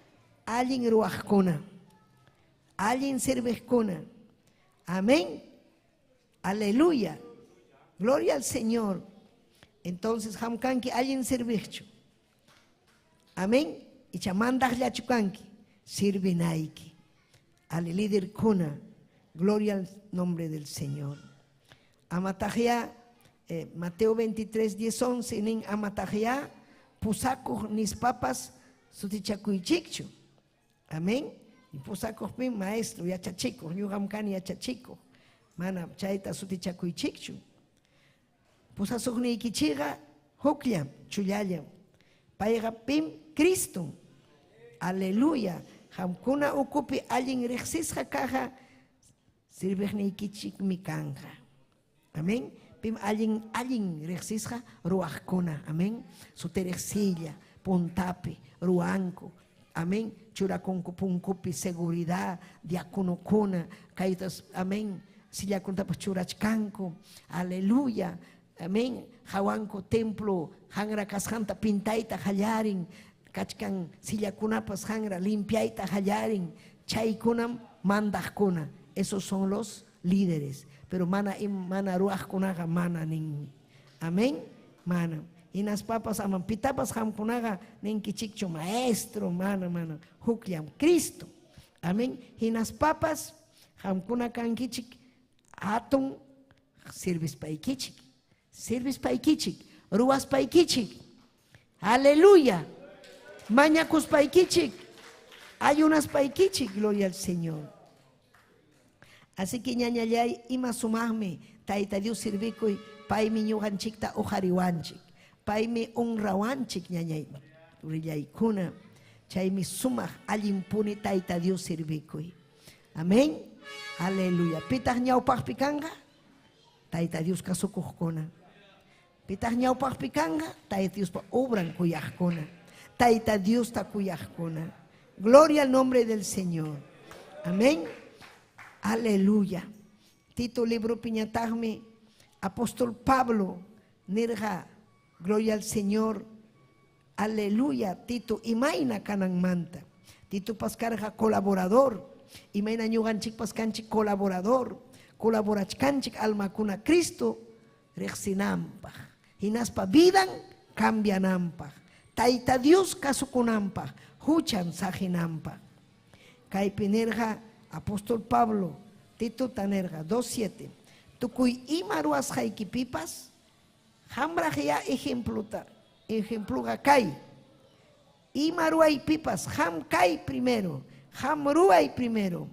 allin ruwaqkuna, allin serviqkuna. Amén. Aleluya. Gloria al Señor. Entonces, qam kanki allin serviqchu. Amén. Icha mandaqllachu kanki, sirvinayki. Al líder kuna. Gloria al nombre del Señor. Amataqya, Mateo 23, 10, 11, nin amataqya, pusakuq nispapas sutichakuychikchu. Amén. Y pusakuqpi maestro, yachachikuq, ñuqam kani yachachikuq. Mana chayta sutichakuychikchu. Pusasuqniykichikqa hukllam, chullallam. Payqa pim Cristo. Aleluya. Qamkuna ukupi allin riqsisqa kaqqa sirviqniykichikmi kanqa. Amén. Pim allin allin riqsisqa ruwaqkuna. Amén. Sutiriqsilla, puntapi, ruwanku. Amén. Churakunku punkupi seguridad, diaconokuna, kaytas, amén. Sillakunatapas churachkanku. Aleluya. Amén. Hawanku templo hanra kasqanta pintayta hallarin, kachkan sillakunapas hanra limpiayta hallarin, chaykunam mandaqkuna. Esos son los líderes. Pero mana mana ruwaqkunaqa mana ninmi. Amén. Mana. Hinaspapas aman pitapas qamkunaqa ninkichikchu maestro, mana mana. Hukllam Cristo. Amén. Hinaspapas qamkuna kankichik hatun sirvispaykichik. Sirvispaykichik, ruwaspaykichik. Aleluya. Mañakuspaykichik, ayunaspaykichik, gloria al Señor. Así que ñañallay ima sumaqmi Tayta Dios sirvikuy, paymi ñuqanchikta uqariwanchik, paymi honrawanchik ñañay rillaykuna. Chaymi sumaq allinpuni Tayta Dios sirvikuy. Amén. Aleluya. Pitaq ñawpaqpi kanqa? Tayta Dios kasukuqkuna. Pitaq ñawpaqpi kanqa? Tayta Diospa obran kuyaqkuna. Tayta Diosta kuyaqkuna. Gloria al nombre del Señor. Amén. Aleluya. Tito libro piñataqmi apóstol Pablo nirqa, gloria al Señor. Aleluya. Tito imayna kananmanta. Tito paskarqa colaborador. Imayna ñuqanchikpas kanchik colaborador. Colaborachkanchik almakuna Cristo riqsinampaq. Hinaspa vidan cambianampaq. Tayta Dios kasukunampaq, huchan saqinampaq. Kaypi nirqa apóstol Pablo, Tito tanerqa 2.7. Tukuy ima ruwasqaykipipas, hamraq ya ejempluta, ejempluqa kay. Ima ruwaypipas, ham kay primero, ham ruway primero.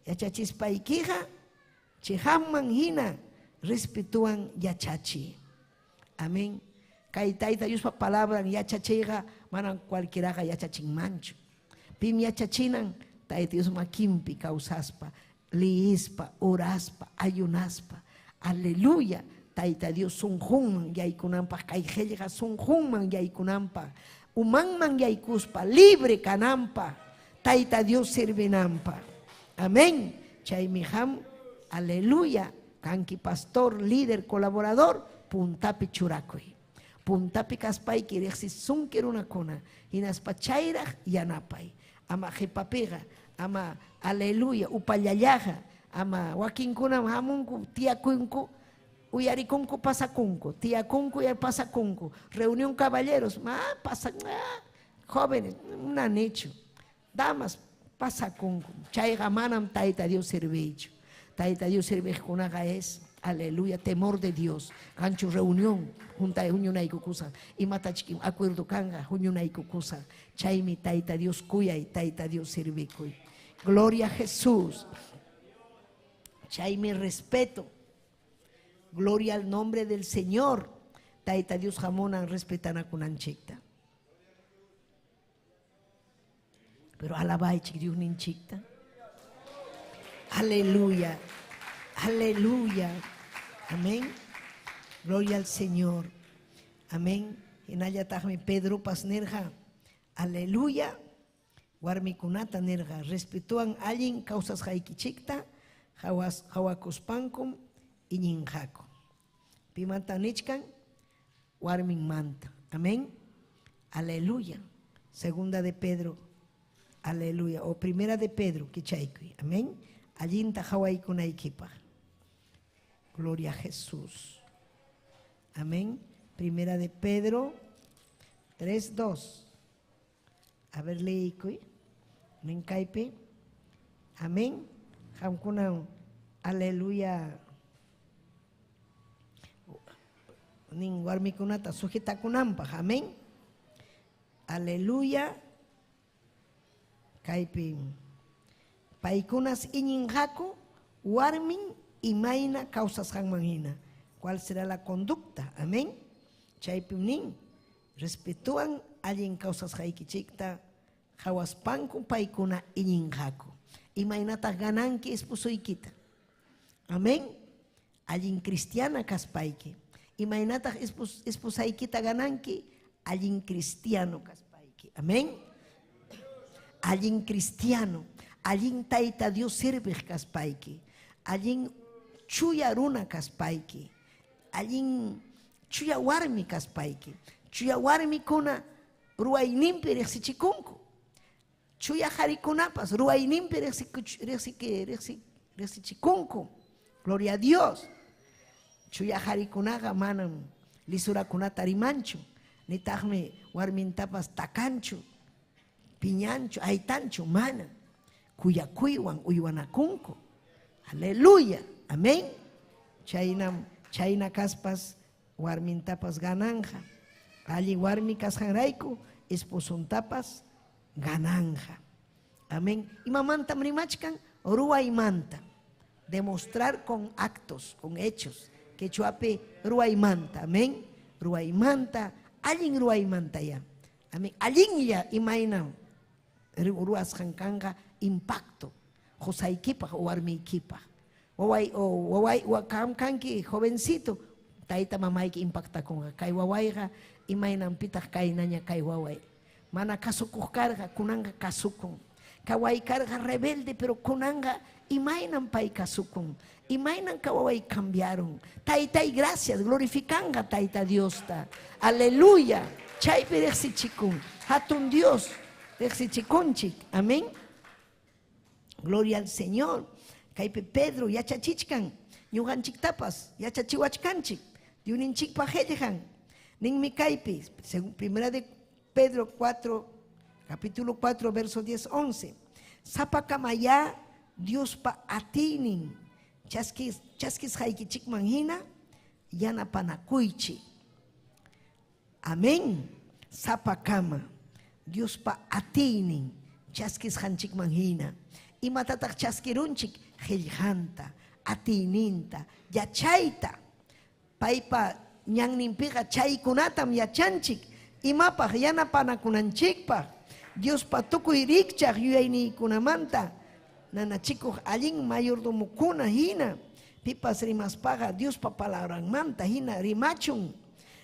Yachachispaykiqa, chihamman hina respetuan yachachi. Amén. Kay Tayta Diospa palabran yachachiyqa manam cualquieraqa yachachinmanchu. Pim yachachinan Tayta Dios makinpi kawsaspa, liyispa, oraspa, ayunaspa. Aleluya. Tayta Dios sunqunman yaykunanpaq, kay qillqa sunqunman yaykunanpaq, umanman yaykuspa, libre kananpaq, Tayta Dios servinanpaq. Amén. Chaymi ham, aleluya. Kanki pastor, líder, colaborador, Puntapi churakuy. Puntapi kaspayki riqsisunki runakuna, hinaspa chayraq yanapay. Ama qipapiqa, ama aleluya upallallaqa, ama wakinkunam hamunku, tiyakunku, uyarikunku, pasakunku, tiyakunku, pasakunku. Reunión caballeros, ma pasan, jóvenes, nanichu. Damas, pasakunku. Chayqa manam Tayta Dios serviychu. Tayta Dios serviqkunaqa es, aleluya, temor de Dios. Kanchu reunión, junta huñunaykukusan. Imatachik acuerdo kanga, huñunaykukusan. Chaymi Tayta Dios kuyay, Tayta Dios servikuy. Gloria a Jesús. Chaymi respeto. Gloria al nombre del Señor. Tayta Dios hamunan respetanakunanchikta. Pero alabaychik Dios ninchikta. Aleluya. Aleluya. Amén. Gloria al Señor. Amén. Hinallataqmi Pedro nirqa. Aleluya. Warmikunata nirqa. Respetuan allin kawsasqaykichikta hawakuspankum iñinqaku. Pimanta nichkan warminmanta. Amén. Aleluya. Segunda de Pedro. Aleluya. O primera de Pedro, kichaykuy. Amén. Allinta hawaykunaykipaq. Gloria a Jesús. Amén. Primera de Pedro 3:2. A ver, leikuy. Ninkaypi. Amén. Qamkuna, aleluya. Nin warmikunata sujetakunanpaq. Amén. Aleluya. Kaypi paykunas iñinqaku warmin imayna kawsasqanman hina. ¿Cuál será la conducta? Amén. Chaypi nin respetuan allin kawsasqaykichikta hawaspanku paykuna iñinqaku. Imaynataq gananki esposoykita. Amén. Allin cristiana kaspayki. Imaynataq esposaykita gananki allin cristiano kaspayki. Amén. Allin cristiano, allin Tayta Dios sirviq kaspayki, allin chuya runa kaspayki, allin chuya warmi kaspayki, chuya warmikuna ruwayninpi riqsichikunku, chuya qarikunapas ruwayninpi riqsichikunku. Gloria a Dios. Chuya qarikunaqa manam lisurakunata rimanchu, nitaqmi warmintapas takanchu, piñanchu, aytanchu, mana. Kuyakuywan uywanakunku. Aleluya. Amén. Chayna kaspas warmintapas gananja. Allí warmi kasqanrayku esposuntapas gananja. Amén. Imamantam rimachkan ruwaymanta. Demostrar con actos, con hechos. Quechuapi ruwaymanta. Amén. Ruwaymanta, allin ruwaymanta ya. Amén. Allinlla imayna ruwasqan kanqa impacto. Qosaykipaq o warmiykipaq. Waway o waway qam kanki jovencito, tayta mamayki impactakunqa. Kay wawayqa imaynanpitaq kaynaña kay waway. Mana kasukuq karqa, kunanqa kasukun. Kaway karqa rebelde, pero kunanqa imaynan pay kasukun. Imaynan kawaway cambiaron. Taytay gracias, glorificanqa Tayta Diosta. Aleluya. Chaypi riqsichikun. Hatun Dios riqsichikunchik. Amén. Gloria al Señor. Kaypi Pedro yachachichkan, ñuqanchiktapas yachachiwachkanchik, Dyuninchikpaq qillqan. Ninmi kaypi, según primera de Pedro 4, capítulo 4, verso 10, 11. Sapakamaya Diospa atiynin chaskisqaykichikman hina yanapanakuychik. Amén. Sapakama Diospa atiynin chaskisqanchikman hina. Imatataq chaskirunchik? Qillqanta, atiyninta, yachayta. Paypa ñanninpiqa chaykunatam yachanchik. Imapaq yanapanakunanchikpaq. Diospa tukuy rikchaq yuyayniykunamanta nanachikuq allin mayordomokuna hina. Pipas rimaspaqa Diospa palabranmanta hina rimachun.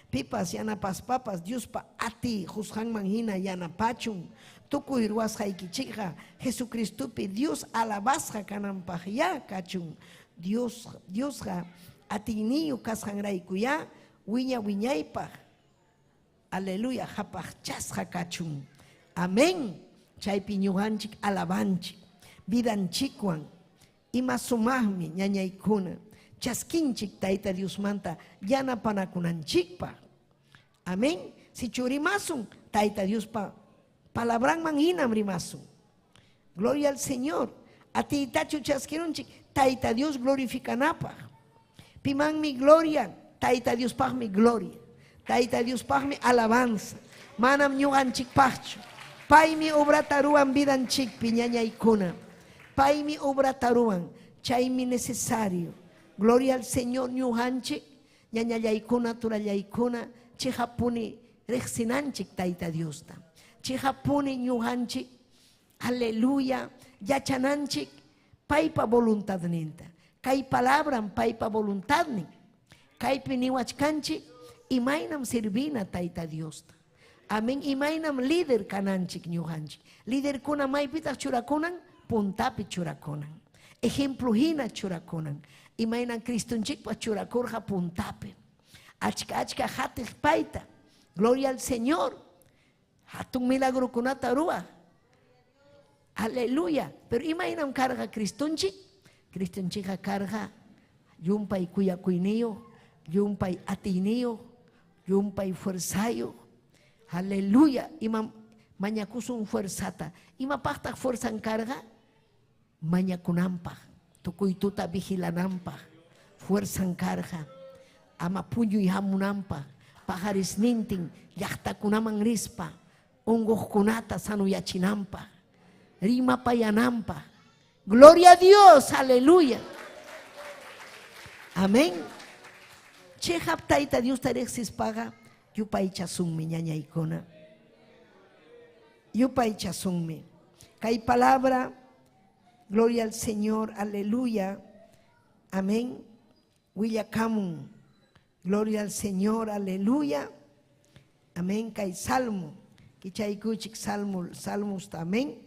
Pipas yanapaspapas Diospa ati qusqanman hina yanapachun. Tukuy ruwasqaykichikqa Jesucristopi Dios alabasqa kananpaq ya kachun. Diosqa atiyniyuq kasqanrayku ya Wiña wiñaypaq. Aleluya, hapaqchasqa kachun. Amén. Chaypi ñuqanchik alabanchik. Vidanchikwan. Ima sumaqmi ñañaykuna. Chaskinchik Tayta Diosmanta yanapanakunanchikpaq. Amén. Sichu rimasun, Tayta Diospa palabranman hinam rimasun. Gloria al Señor. Atiytachu chaskirunchik Tayta Dios glorificanapaq. Pimanmi gloria, Tayta Diospaqmi gloria. Tayta Diospaqmi alabanza. Manam ñuqanchikpaqchu. Paymi obrata ruwan vidanchikpi ñañaykuna. Paymi obrata ruwan. Chaymi necesario. Gloria al Señor ñuqanchik ñañallaykuna turallaykuna chiqapuni riqsinanchik Tayta Diosta. Chiqapuni ñuqanchik aleluya yachananchik paypa voluntadninta. Kay palabran paypa voluntadnin. Kaypi niwachkanchik imaynam servina Tayta Diosta. Amén. Imaynam líder kananchik ñuqanchik. Liderkuna maypitaq churakunan, puntapi churakunan. Ejemplo hina churakunan. Imaynan Cristonchikpa churakurqa puntapi. Achka achka hatiq payta. Gloria al Señor. Hatun milagrukunata ruwaq. Aleluya. Pero imaynam karqa Cristonchik? Cristonchikqa karqa llumpay kuyakuyniyuq, llumpay atiyniyuq, llumpay fuerzayuq. Aleluya. Imam mañakusun fuerzata. Imapaqtaq fuerzan karqa? Mañakunanpaq, tukuy tuta vigilananpaq, fuerzan karqa. Ama puñuy hamunanpaq, pajarisnintin llaqtakunaman rispa, unquqkunata sanuyachinanpaq, rimapayananpaq. Gloria a Dios, aleluya. Amén. Chiqap Tayta Diosta riqsispaqa yupaychasunmi ñañaykuna. Yupaychasunmi. Kay palabra, gloria al Señor, aleluya. Amén. Willakamun. Gloria al Señor, aleluya. Amén. Kay salmo. Kichaykuchik salmo, salmos, amén.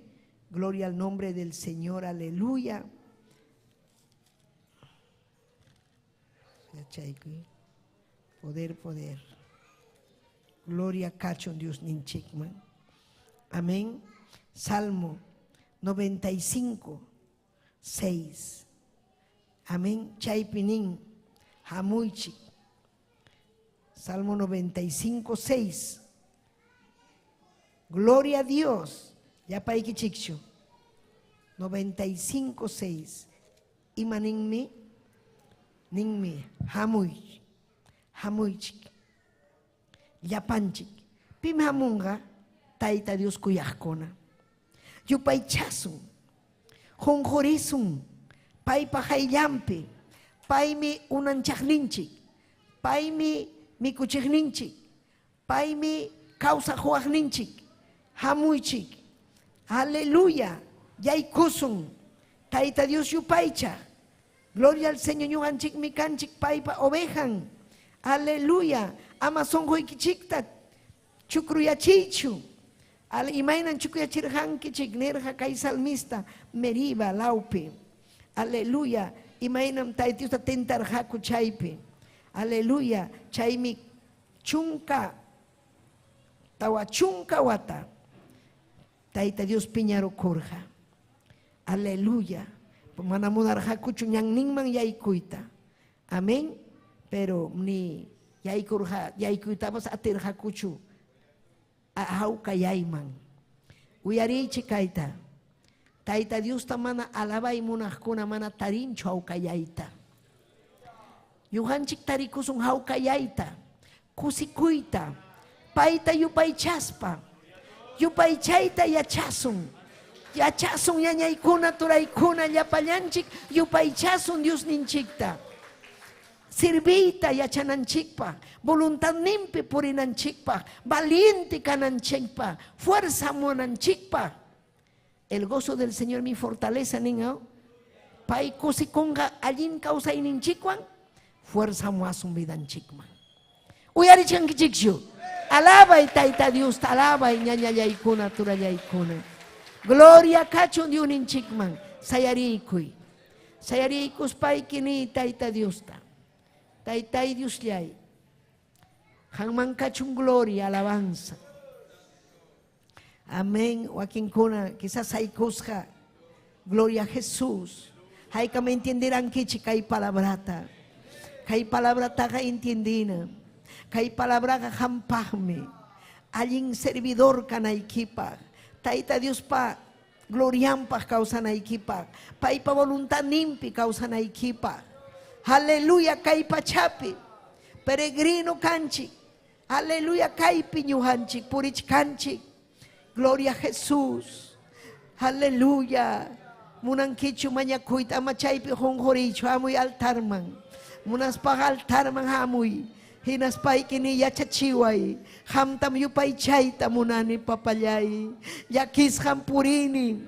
Gloria al nombre del Señor, aleluya. Poder, poder. Gloria kachun Dios ninchikman. Amén. Salmo 95, 6. Amén. Chaypi nin, hamuychik. Salmo 95, 6. Gloria a Dios. Llapaykichikchu. 95, 6. Ima ninmi? Ninmi, hamuy. Hamuychik. Llapanchik. Pim hamunqa? Tayta Dios kuyaqkuna. Yupaychasun. Qunqurisun. Paypa hayllanpi. Paymi unanchaqninchik. Paymi mikuchiqninchik. Paymi kawsaq huwaqninchik. Hamuychik. Aleluya. Yaykusun. Tayta Dios yupaycha. Gloria al Señor ñuqanchikmi kanchik paypa ovejan. Aleluya. Ama sunquykichikta chukruyachiychu. Al imaynan chukruyachirqankichik nirqa kay salmista Meriba lawpi. Aleluya. Imaynam Tayta Diosta tentarqaku chaypi. Aleluya. Chaymi chunka tawa chunka wata Tayta Dios piñarukurqa. Aleluya. Mana munarqakuchu ñanninman yaykuyta. Amén. Pero ni yaykurqa yaykuytapas atirqakuchu hawkayayman. Uyariychik kayta. Tayta Diosta mana alabay munaqkuna mana tarinchu hawkayayta. Ñuqanchik tarikusun hawkayayta, kusikuyta, payta yupaychaspa, yupaychayta yachasun. Yachasun ñañaykuna, turaykuna, llapallanchik yupaychasun Diosninchikta. Serviyta yachananchikpaq, voluntadninpi purinanchikpaq, valiente kananchikpaq, fuerza munanchikpaq. El gozo del Señor mi fortaleza, nin, Pay kusikunqa allin kawsayninchikwan, fuerza muasun vidanchikman. Uyarichankichikchu. Alabay Tayta Dios, alabay ñañallaykuna, turallaykuna. Gloria kachun Diosninchikman. Sayariykuy. Sayariykuspayki ni Tayta Diosta. Taytay Diosllay. Qanman kachun gloria, alabanza. Amén. Wakinkuna, quizás haykusqa. Gloria a Jesús. Haykam entienderankichik kay palabrata. Kay palabrataqa entiendina. Kay palabraqa qampaqmi. Allin servidor kanaykipaq. Tayta Diospa glorianpaq kawsanaykipaq. Paypa voluntadninpi kawsanaykipaq. Aleluya kay pachapi. Peregrino kanchik. Aleluya kaypi ñuqanchik purichkanchik. Gloria a Jesús. Aleluya. Munankichu mañakuyta ama chaypi qunquriychu hamuy altarman. Munaspaqa altarman hamuy. Hinaspayki ni yachachiway. Qamtam yupaychayta munani papallay. Llakisqam purini.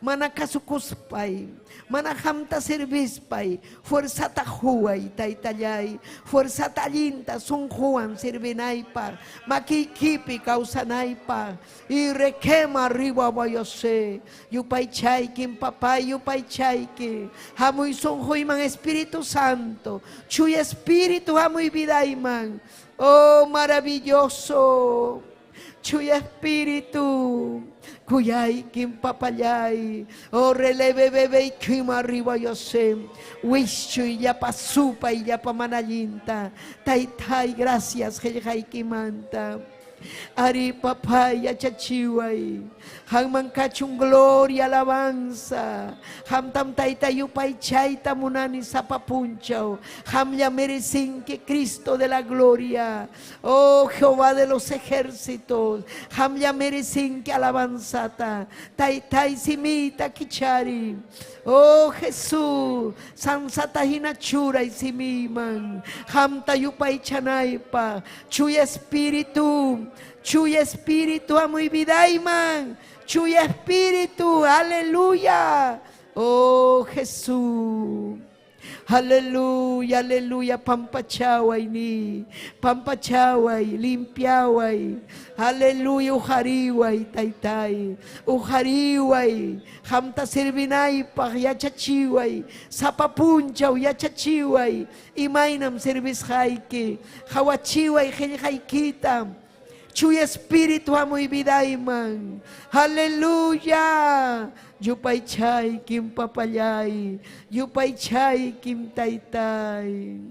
Mana kasukuspay, mana qamta servispay, fuerzata quway, taytallay, fuerzata allinta sunquwan servinaypaq, makiykipi kawsanaypaq, y requema arriba vayose, yupaychaykim papay, yupaychayki, hamuy sunquyman Espíritu Santo, chuy Espíritu hamuy vidayman, oh maravilloso. Chuy Espíritu, kuyaykim papallay, oh releve bebe y kima arriba yo sé, wischuy llapa supa y llapa manallinta, taytay gracias qillqaykimanta. Ari papay yachachiway, qamman kachun gloria alabanza, qamtam tayta yupaychayta munani sapa punchaw, qamlla merecinki Cristo de la gloria, oh Jehová de los ejércitos, qamlla merecinki alabanzata, taytay simiyta kichari, oh Jesús, sansata hina churay simiyman, qamta yupaychanaypaq, chuya Espíritu, Chuy Espíritu hamuy vidayman. Chuy Espíritu, aleluya. Oh Jesús. Aleluya, aleluya, pampachaway ni, pampachaway, limpiaway, aleluya, uqariway, taytay, uqariway, qamta servinaypaq yachachiway, sapa punchaw yachachiway, imaynam servisqayki, qawachiway qillqaykita, Chuy Espíritu hamuy vidayman. Aleluya. Yupaychaykim papallay. Yupaychaykim taytay.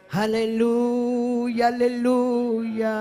Aleluya, aleluya.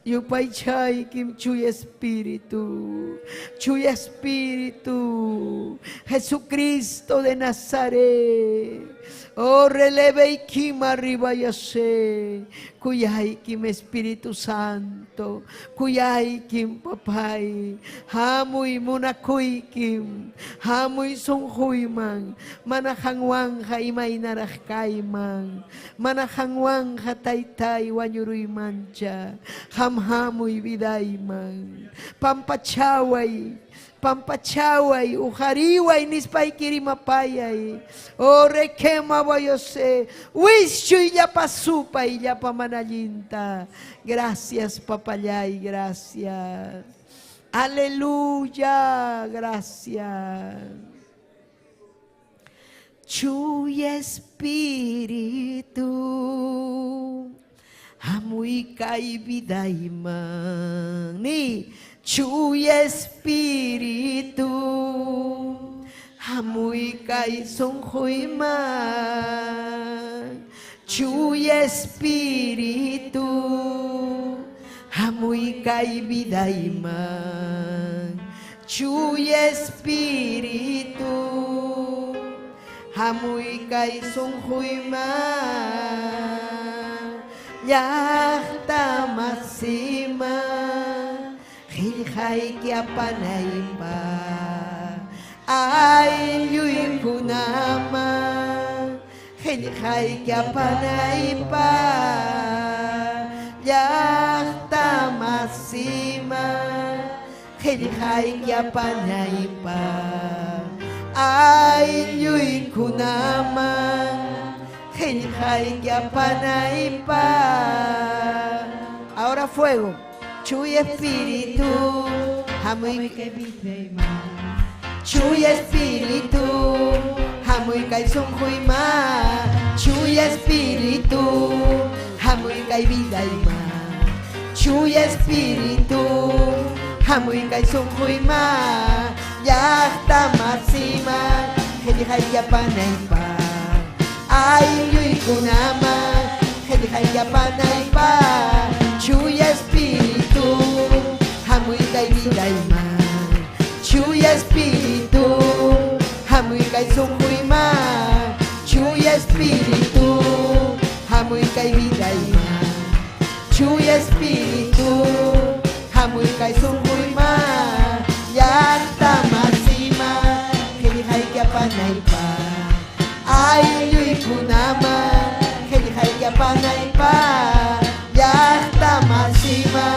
Yupaychaykim Chuy Espíritu. Chuy Espíritu. Jesucristo de Nazaret. Oh, releve y kima arriba yase. Kuyaykim Espíritu Santo. Kuyaykim papay. Hamuy munakuykim. Hamuy sunquyman. Mana qanwanqa imaynaraq kayman. Mana qanwanqa taytay wañuruymancha. Qam hamuy vidayman. Pampachaway. Pampachaway, uqariway nispayki rimapayay. Oh, requema vayose. Wischuy llapa supay llapa manallinta. Gracias, papallay, gracias. Aleluya, gracias. Chuy Espíritu, hamuy kay vidayman. Ni Chuy Espíritu, hamuy kay sunquyman. Chuy Espíritu, hamuy kay vidayman. Chuy Espíritu, hamuy kay sunquyman. Llaqta masiman, qillqayki apanaypaq, aylluykunaman, qillqayki apanaypaq, llaqta masiman, qillqayki apanaypaq, aylluykunaman, qillqayki apanaypaq. Ahora fuego. Chuy Espíritu, hamuy Chuy Espíritu, Hamuy kay sunquyma, Chuya Espíritu, hamuy kay vidayma. Chuya Espíritu, hamuy kay sunquyma, llaqta masima, qillqayllapanaypaq, aylluykunaman, qillqayllapanaypaq, Chuya Espíritu, hamuy kay vidayman. Chuya Espíritu, hamuy kay sunquyman, Chuya Espíritu, hamuy kay vidayman. Chuya Espíritu, hamuy kay sunquyman, llaqta masima, qillqayllapanaypaq, aylluykunaman, qillqayllapanaypaq, llaqta masima,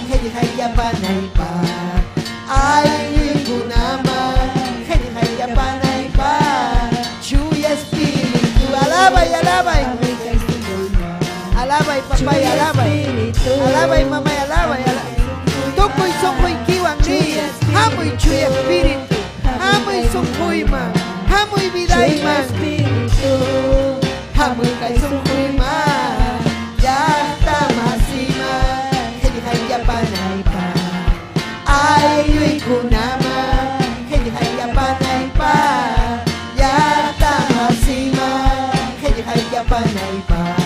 qillqayllapanaypaq, aylluykunaman, qillqayllapanaypaq, Chuya Espíritu, alabay, alabay. Alabay, papay, alabay. Alabay, mamay, alabay, alabay. Tukuy sunquykiwan ni, hamuy Chuya Espíritu, hamuy sunquyman, hamuy vidayman. Hamuy kay sunquyman, llaqta masima, qillqayllapanaypaq, aylluykunaman, qillqayllapanaypaq, llaqta masima, qillqayllapanaypaq,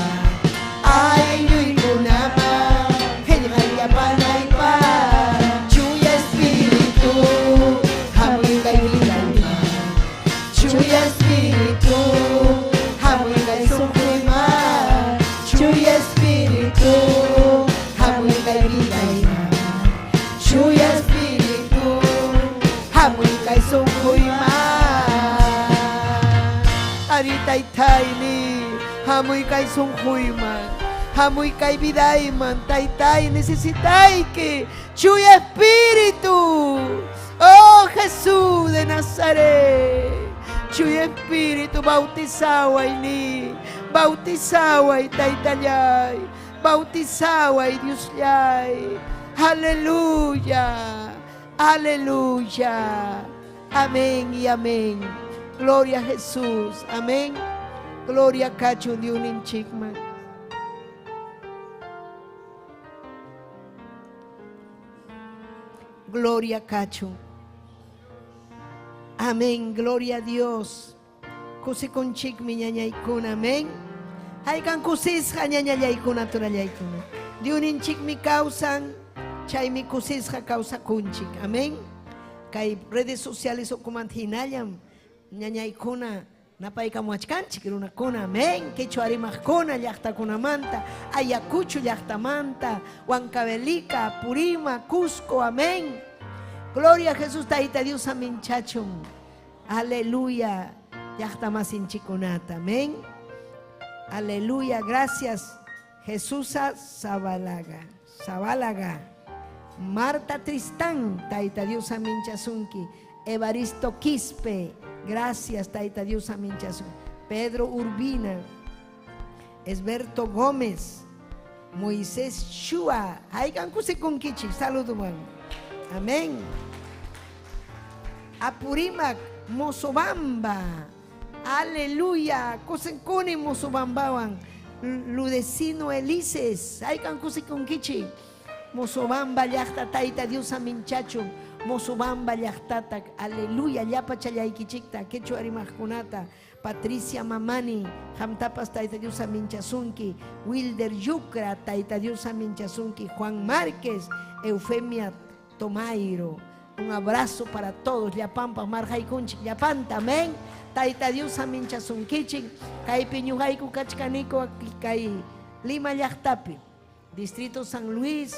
aylluykunaman, qillqayllapanaypaq, Chuya Espíritu, hamuy kay vidayman. Chuya Espíritu, hamuy kay sunquyman, Chuya Espíritu, hamuy kay vidayman. Chuya Espíritu, hamuy kay sunquyman. Ari taytayni, hamuy kay sunquyman, hamuy kay vidayman, taytay necesitayki, Chuya Espíritu, oh Jesús de Nazaret, Chuya Espíritu, bautizawayni, bautizaway taytallay, bautizaway Diosllay, aleluya, aleluya, amén y amén. Gloria a Jesús, amén. Gloria a kachun Diosninchikman. Gloria kachun. Amén, gloria a Dios. Kusikunchikmi ñañaykuna, amén. Haykan kusisqa ñañallaykuna turallaykuna. Diosninchikmi kawsan, chaymi kusisqa kawsakunchik, amén. Kay redes sociales ukumanta hinallam ñañaykuna napaykamuwachkanchik runakuna, amén. Quechua rimaqkuna llaqtakunamanta, Ayacucho llaqtamanta, Huancavelica, Apurímac, Cusco, amén. Gloria a Jesús, Tayta Dios, amén, chachun. Aleluya. Llaqta masinchikunata, amén. Aleluya, gracias. Jesús Zabalaga, Zabalaga. Marta Tristán, Tayta Dios, amén, chasunki. Evaristo Quispe, gracias, Tayta Dios, amén, chasunki. Pedro Urbina, Esberto Gómez, Moisés Shua, Haykan kusikunkichik, saludo, man. Amén. Apurímac, Mozobamba, aleluya, kusinkuni Mozobambawan, Ludecino Elises, haykan kusikunkichik, Mozobamba llaqta Tayta Dios aminchachun, Mozobamba llaqtata, aleluya, llapa challaykichikta, quechua rimaqkunata, Patricia Mamani, qamtapas Tayta Dios aminchasunki, Wilder Yucra, Tayta Dios aminchasunki, Juan Márquez, Eufemia Tomairo. Un abrazo para todos, llapampa, marjaykunchik, llapanta, amén. Tayta Dios aminchasunkichik, kaypi ñuqayku kachkaniku kay Lima llaqtapi, Distrito San Luis,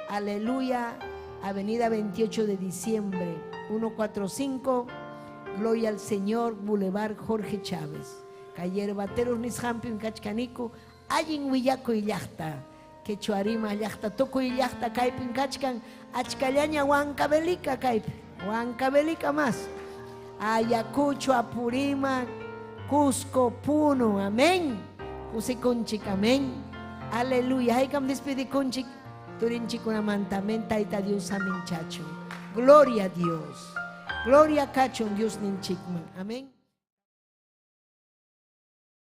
aleluya, Avenida 28 de Diciembre, 145, Gloria al Señor, Boulevard Jorge Chávez. Kay Yerbateros nisqanpim kachkaniku, allin willakuy llaqta, Quechua rima llaqta, tukuy llaqta kaypim kachkan, achkallaña Huancavelica kaypi, Huancavelica más. Ayacucho, Apurímac, Cusco, Puno, amén. Kusikunchik, amén. Aleluya. Haykam despidikunchik, turinchikunamanta, amén. Tayta Dios, amén, chacho. Gloria a Dios. Gloria kachun Diosninchikman. Amén.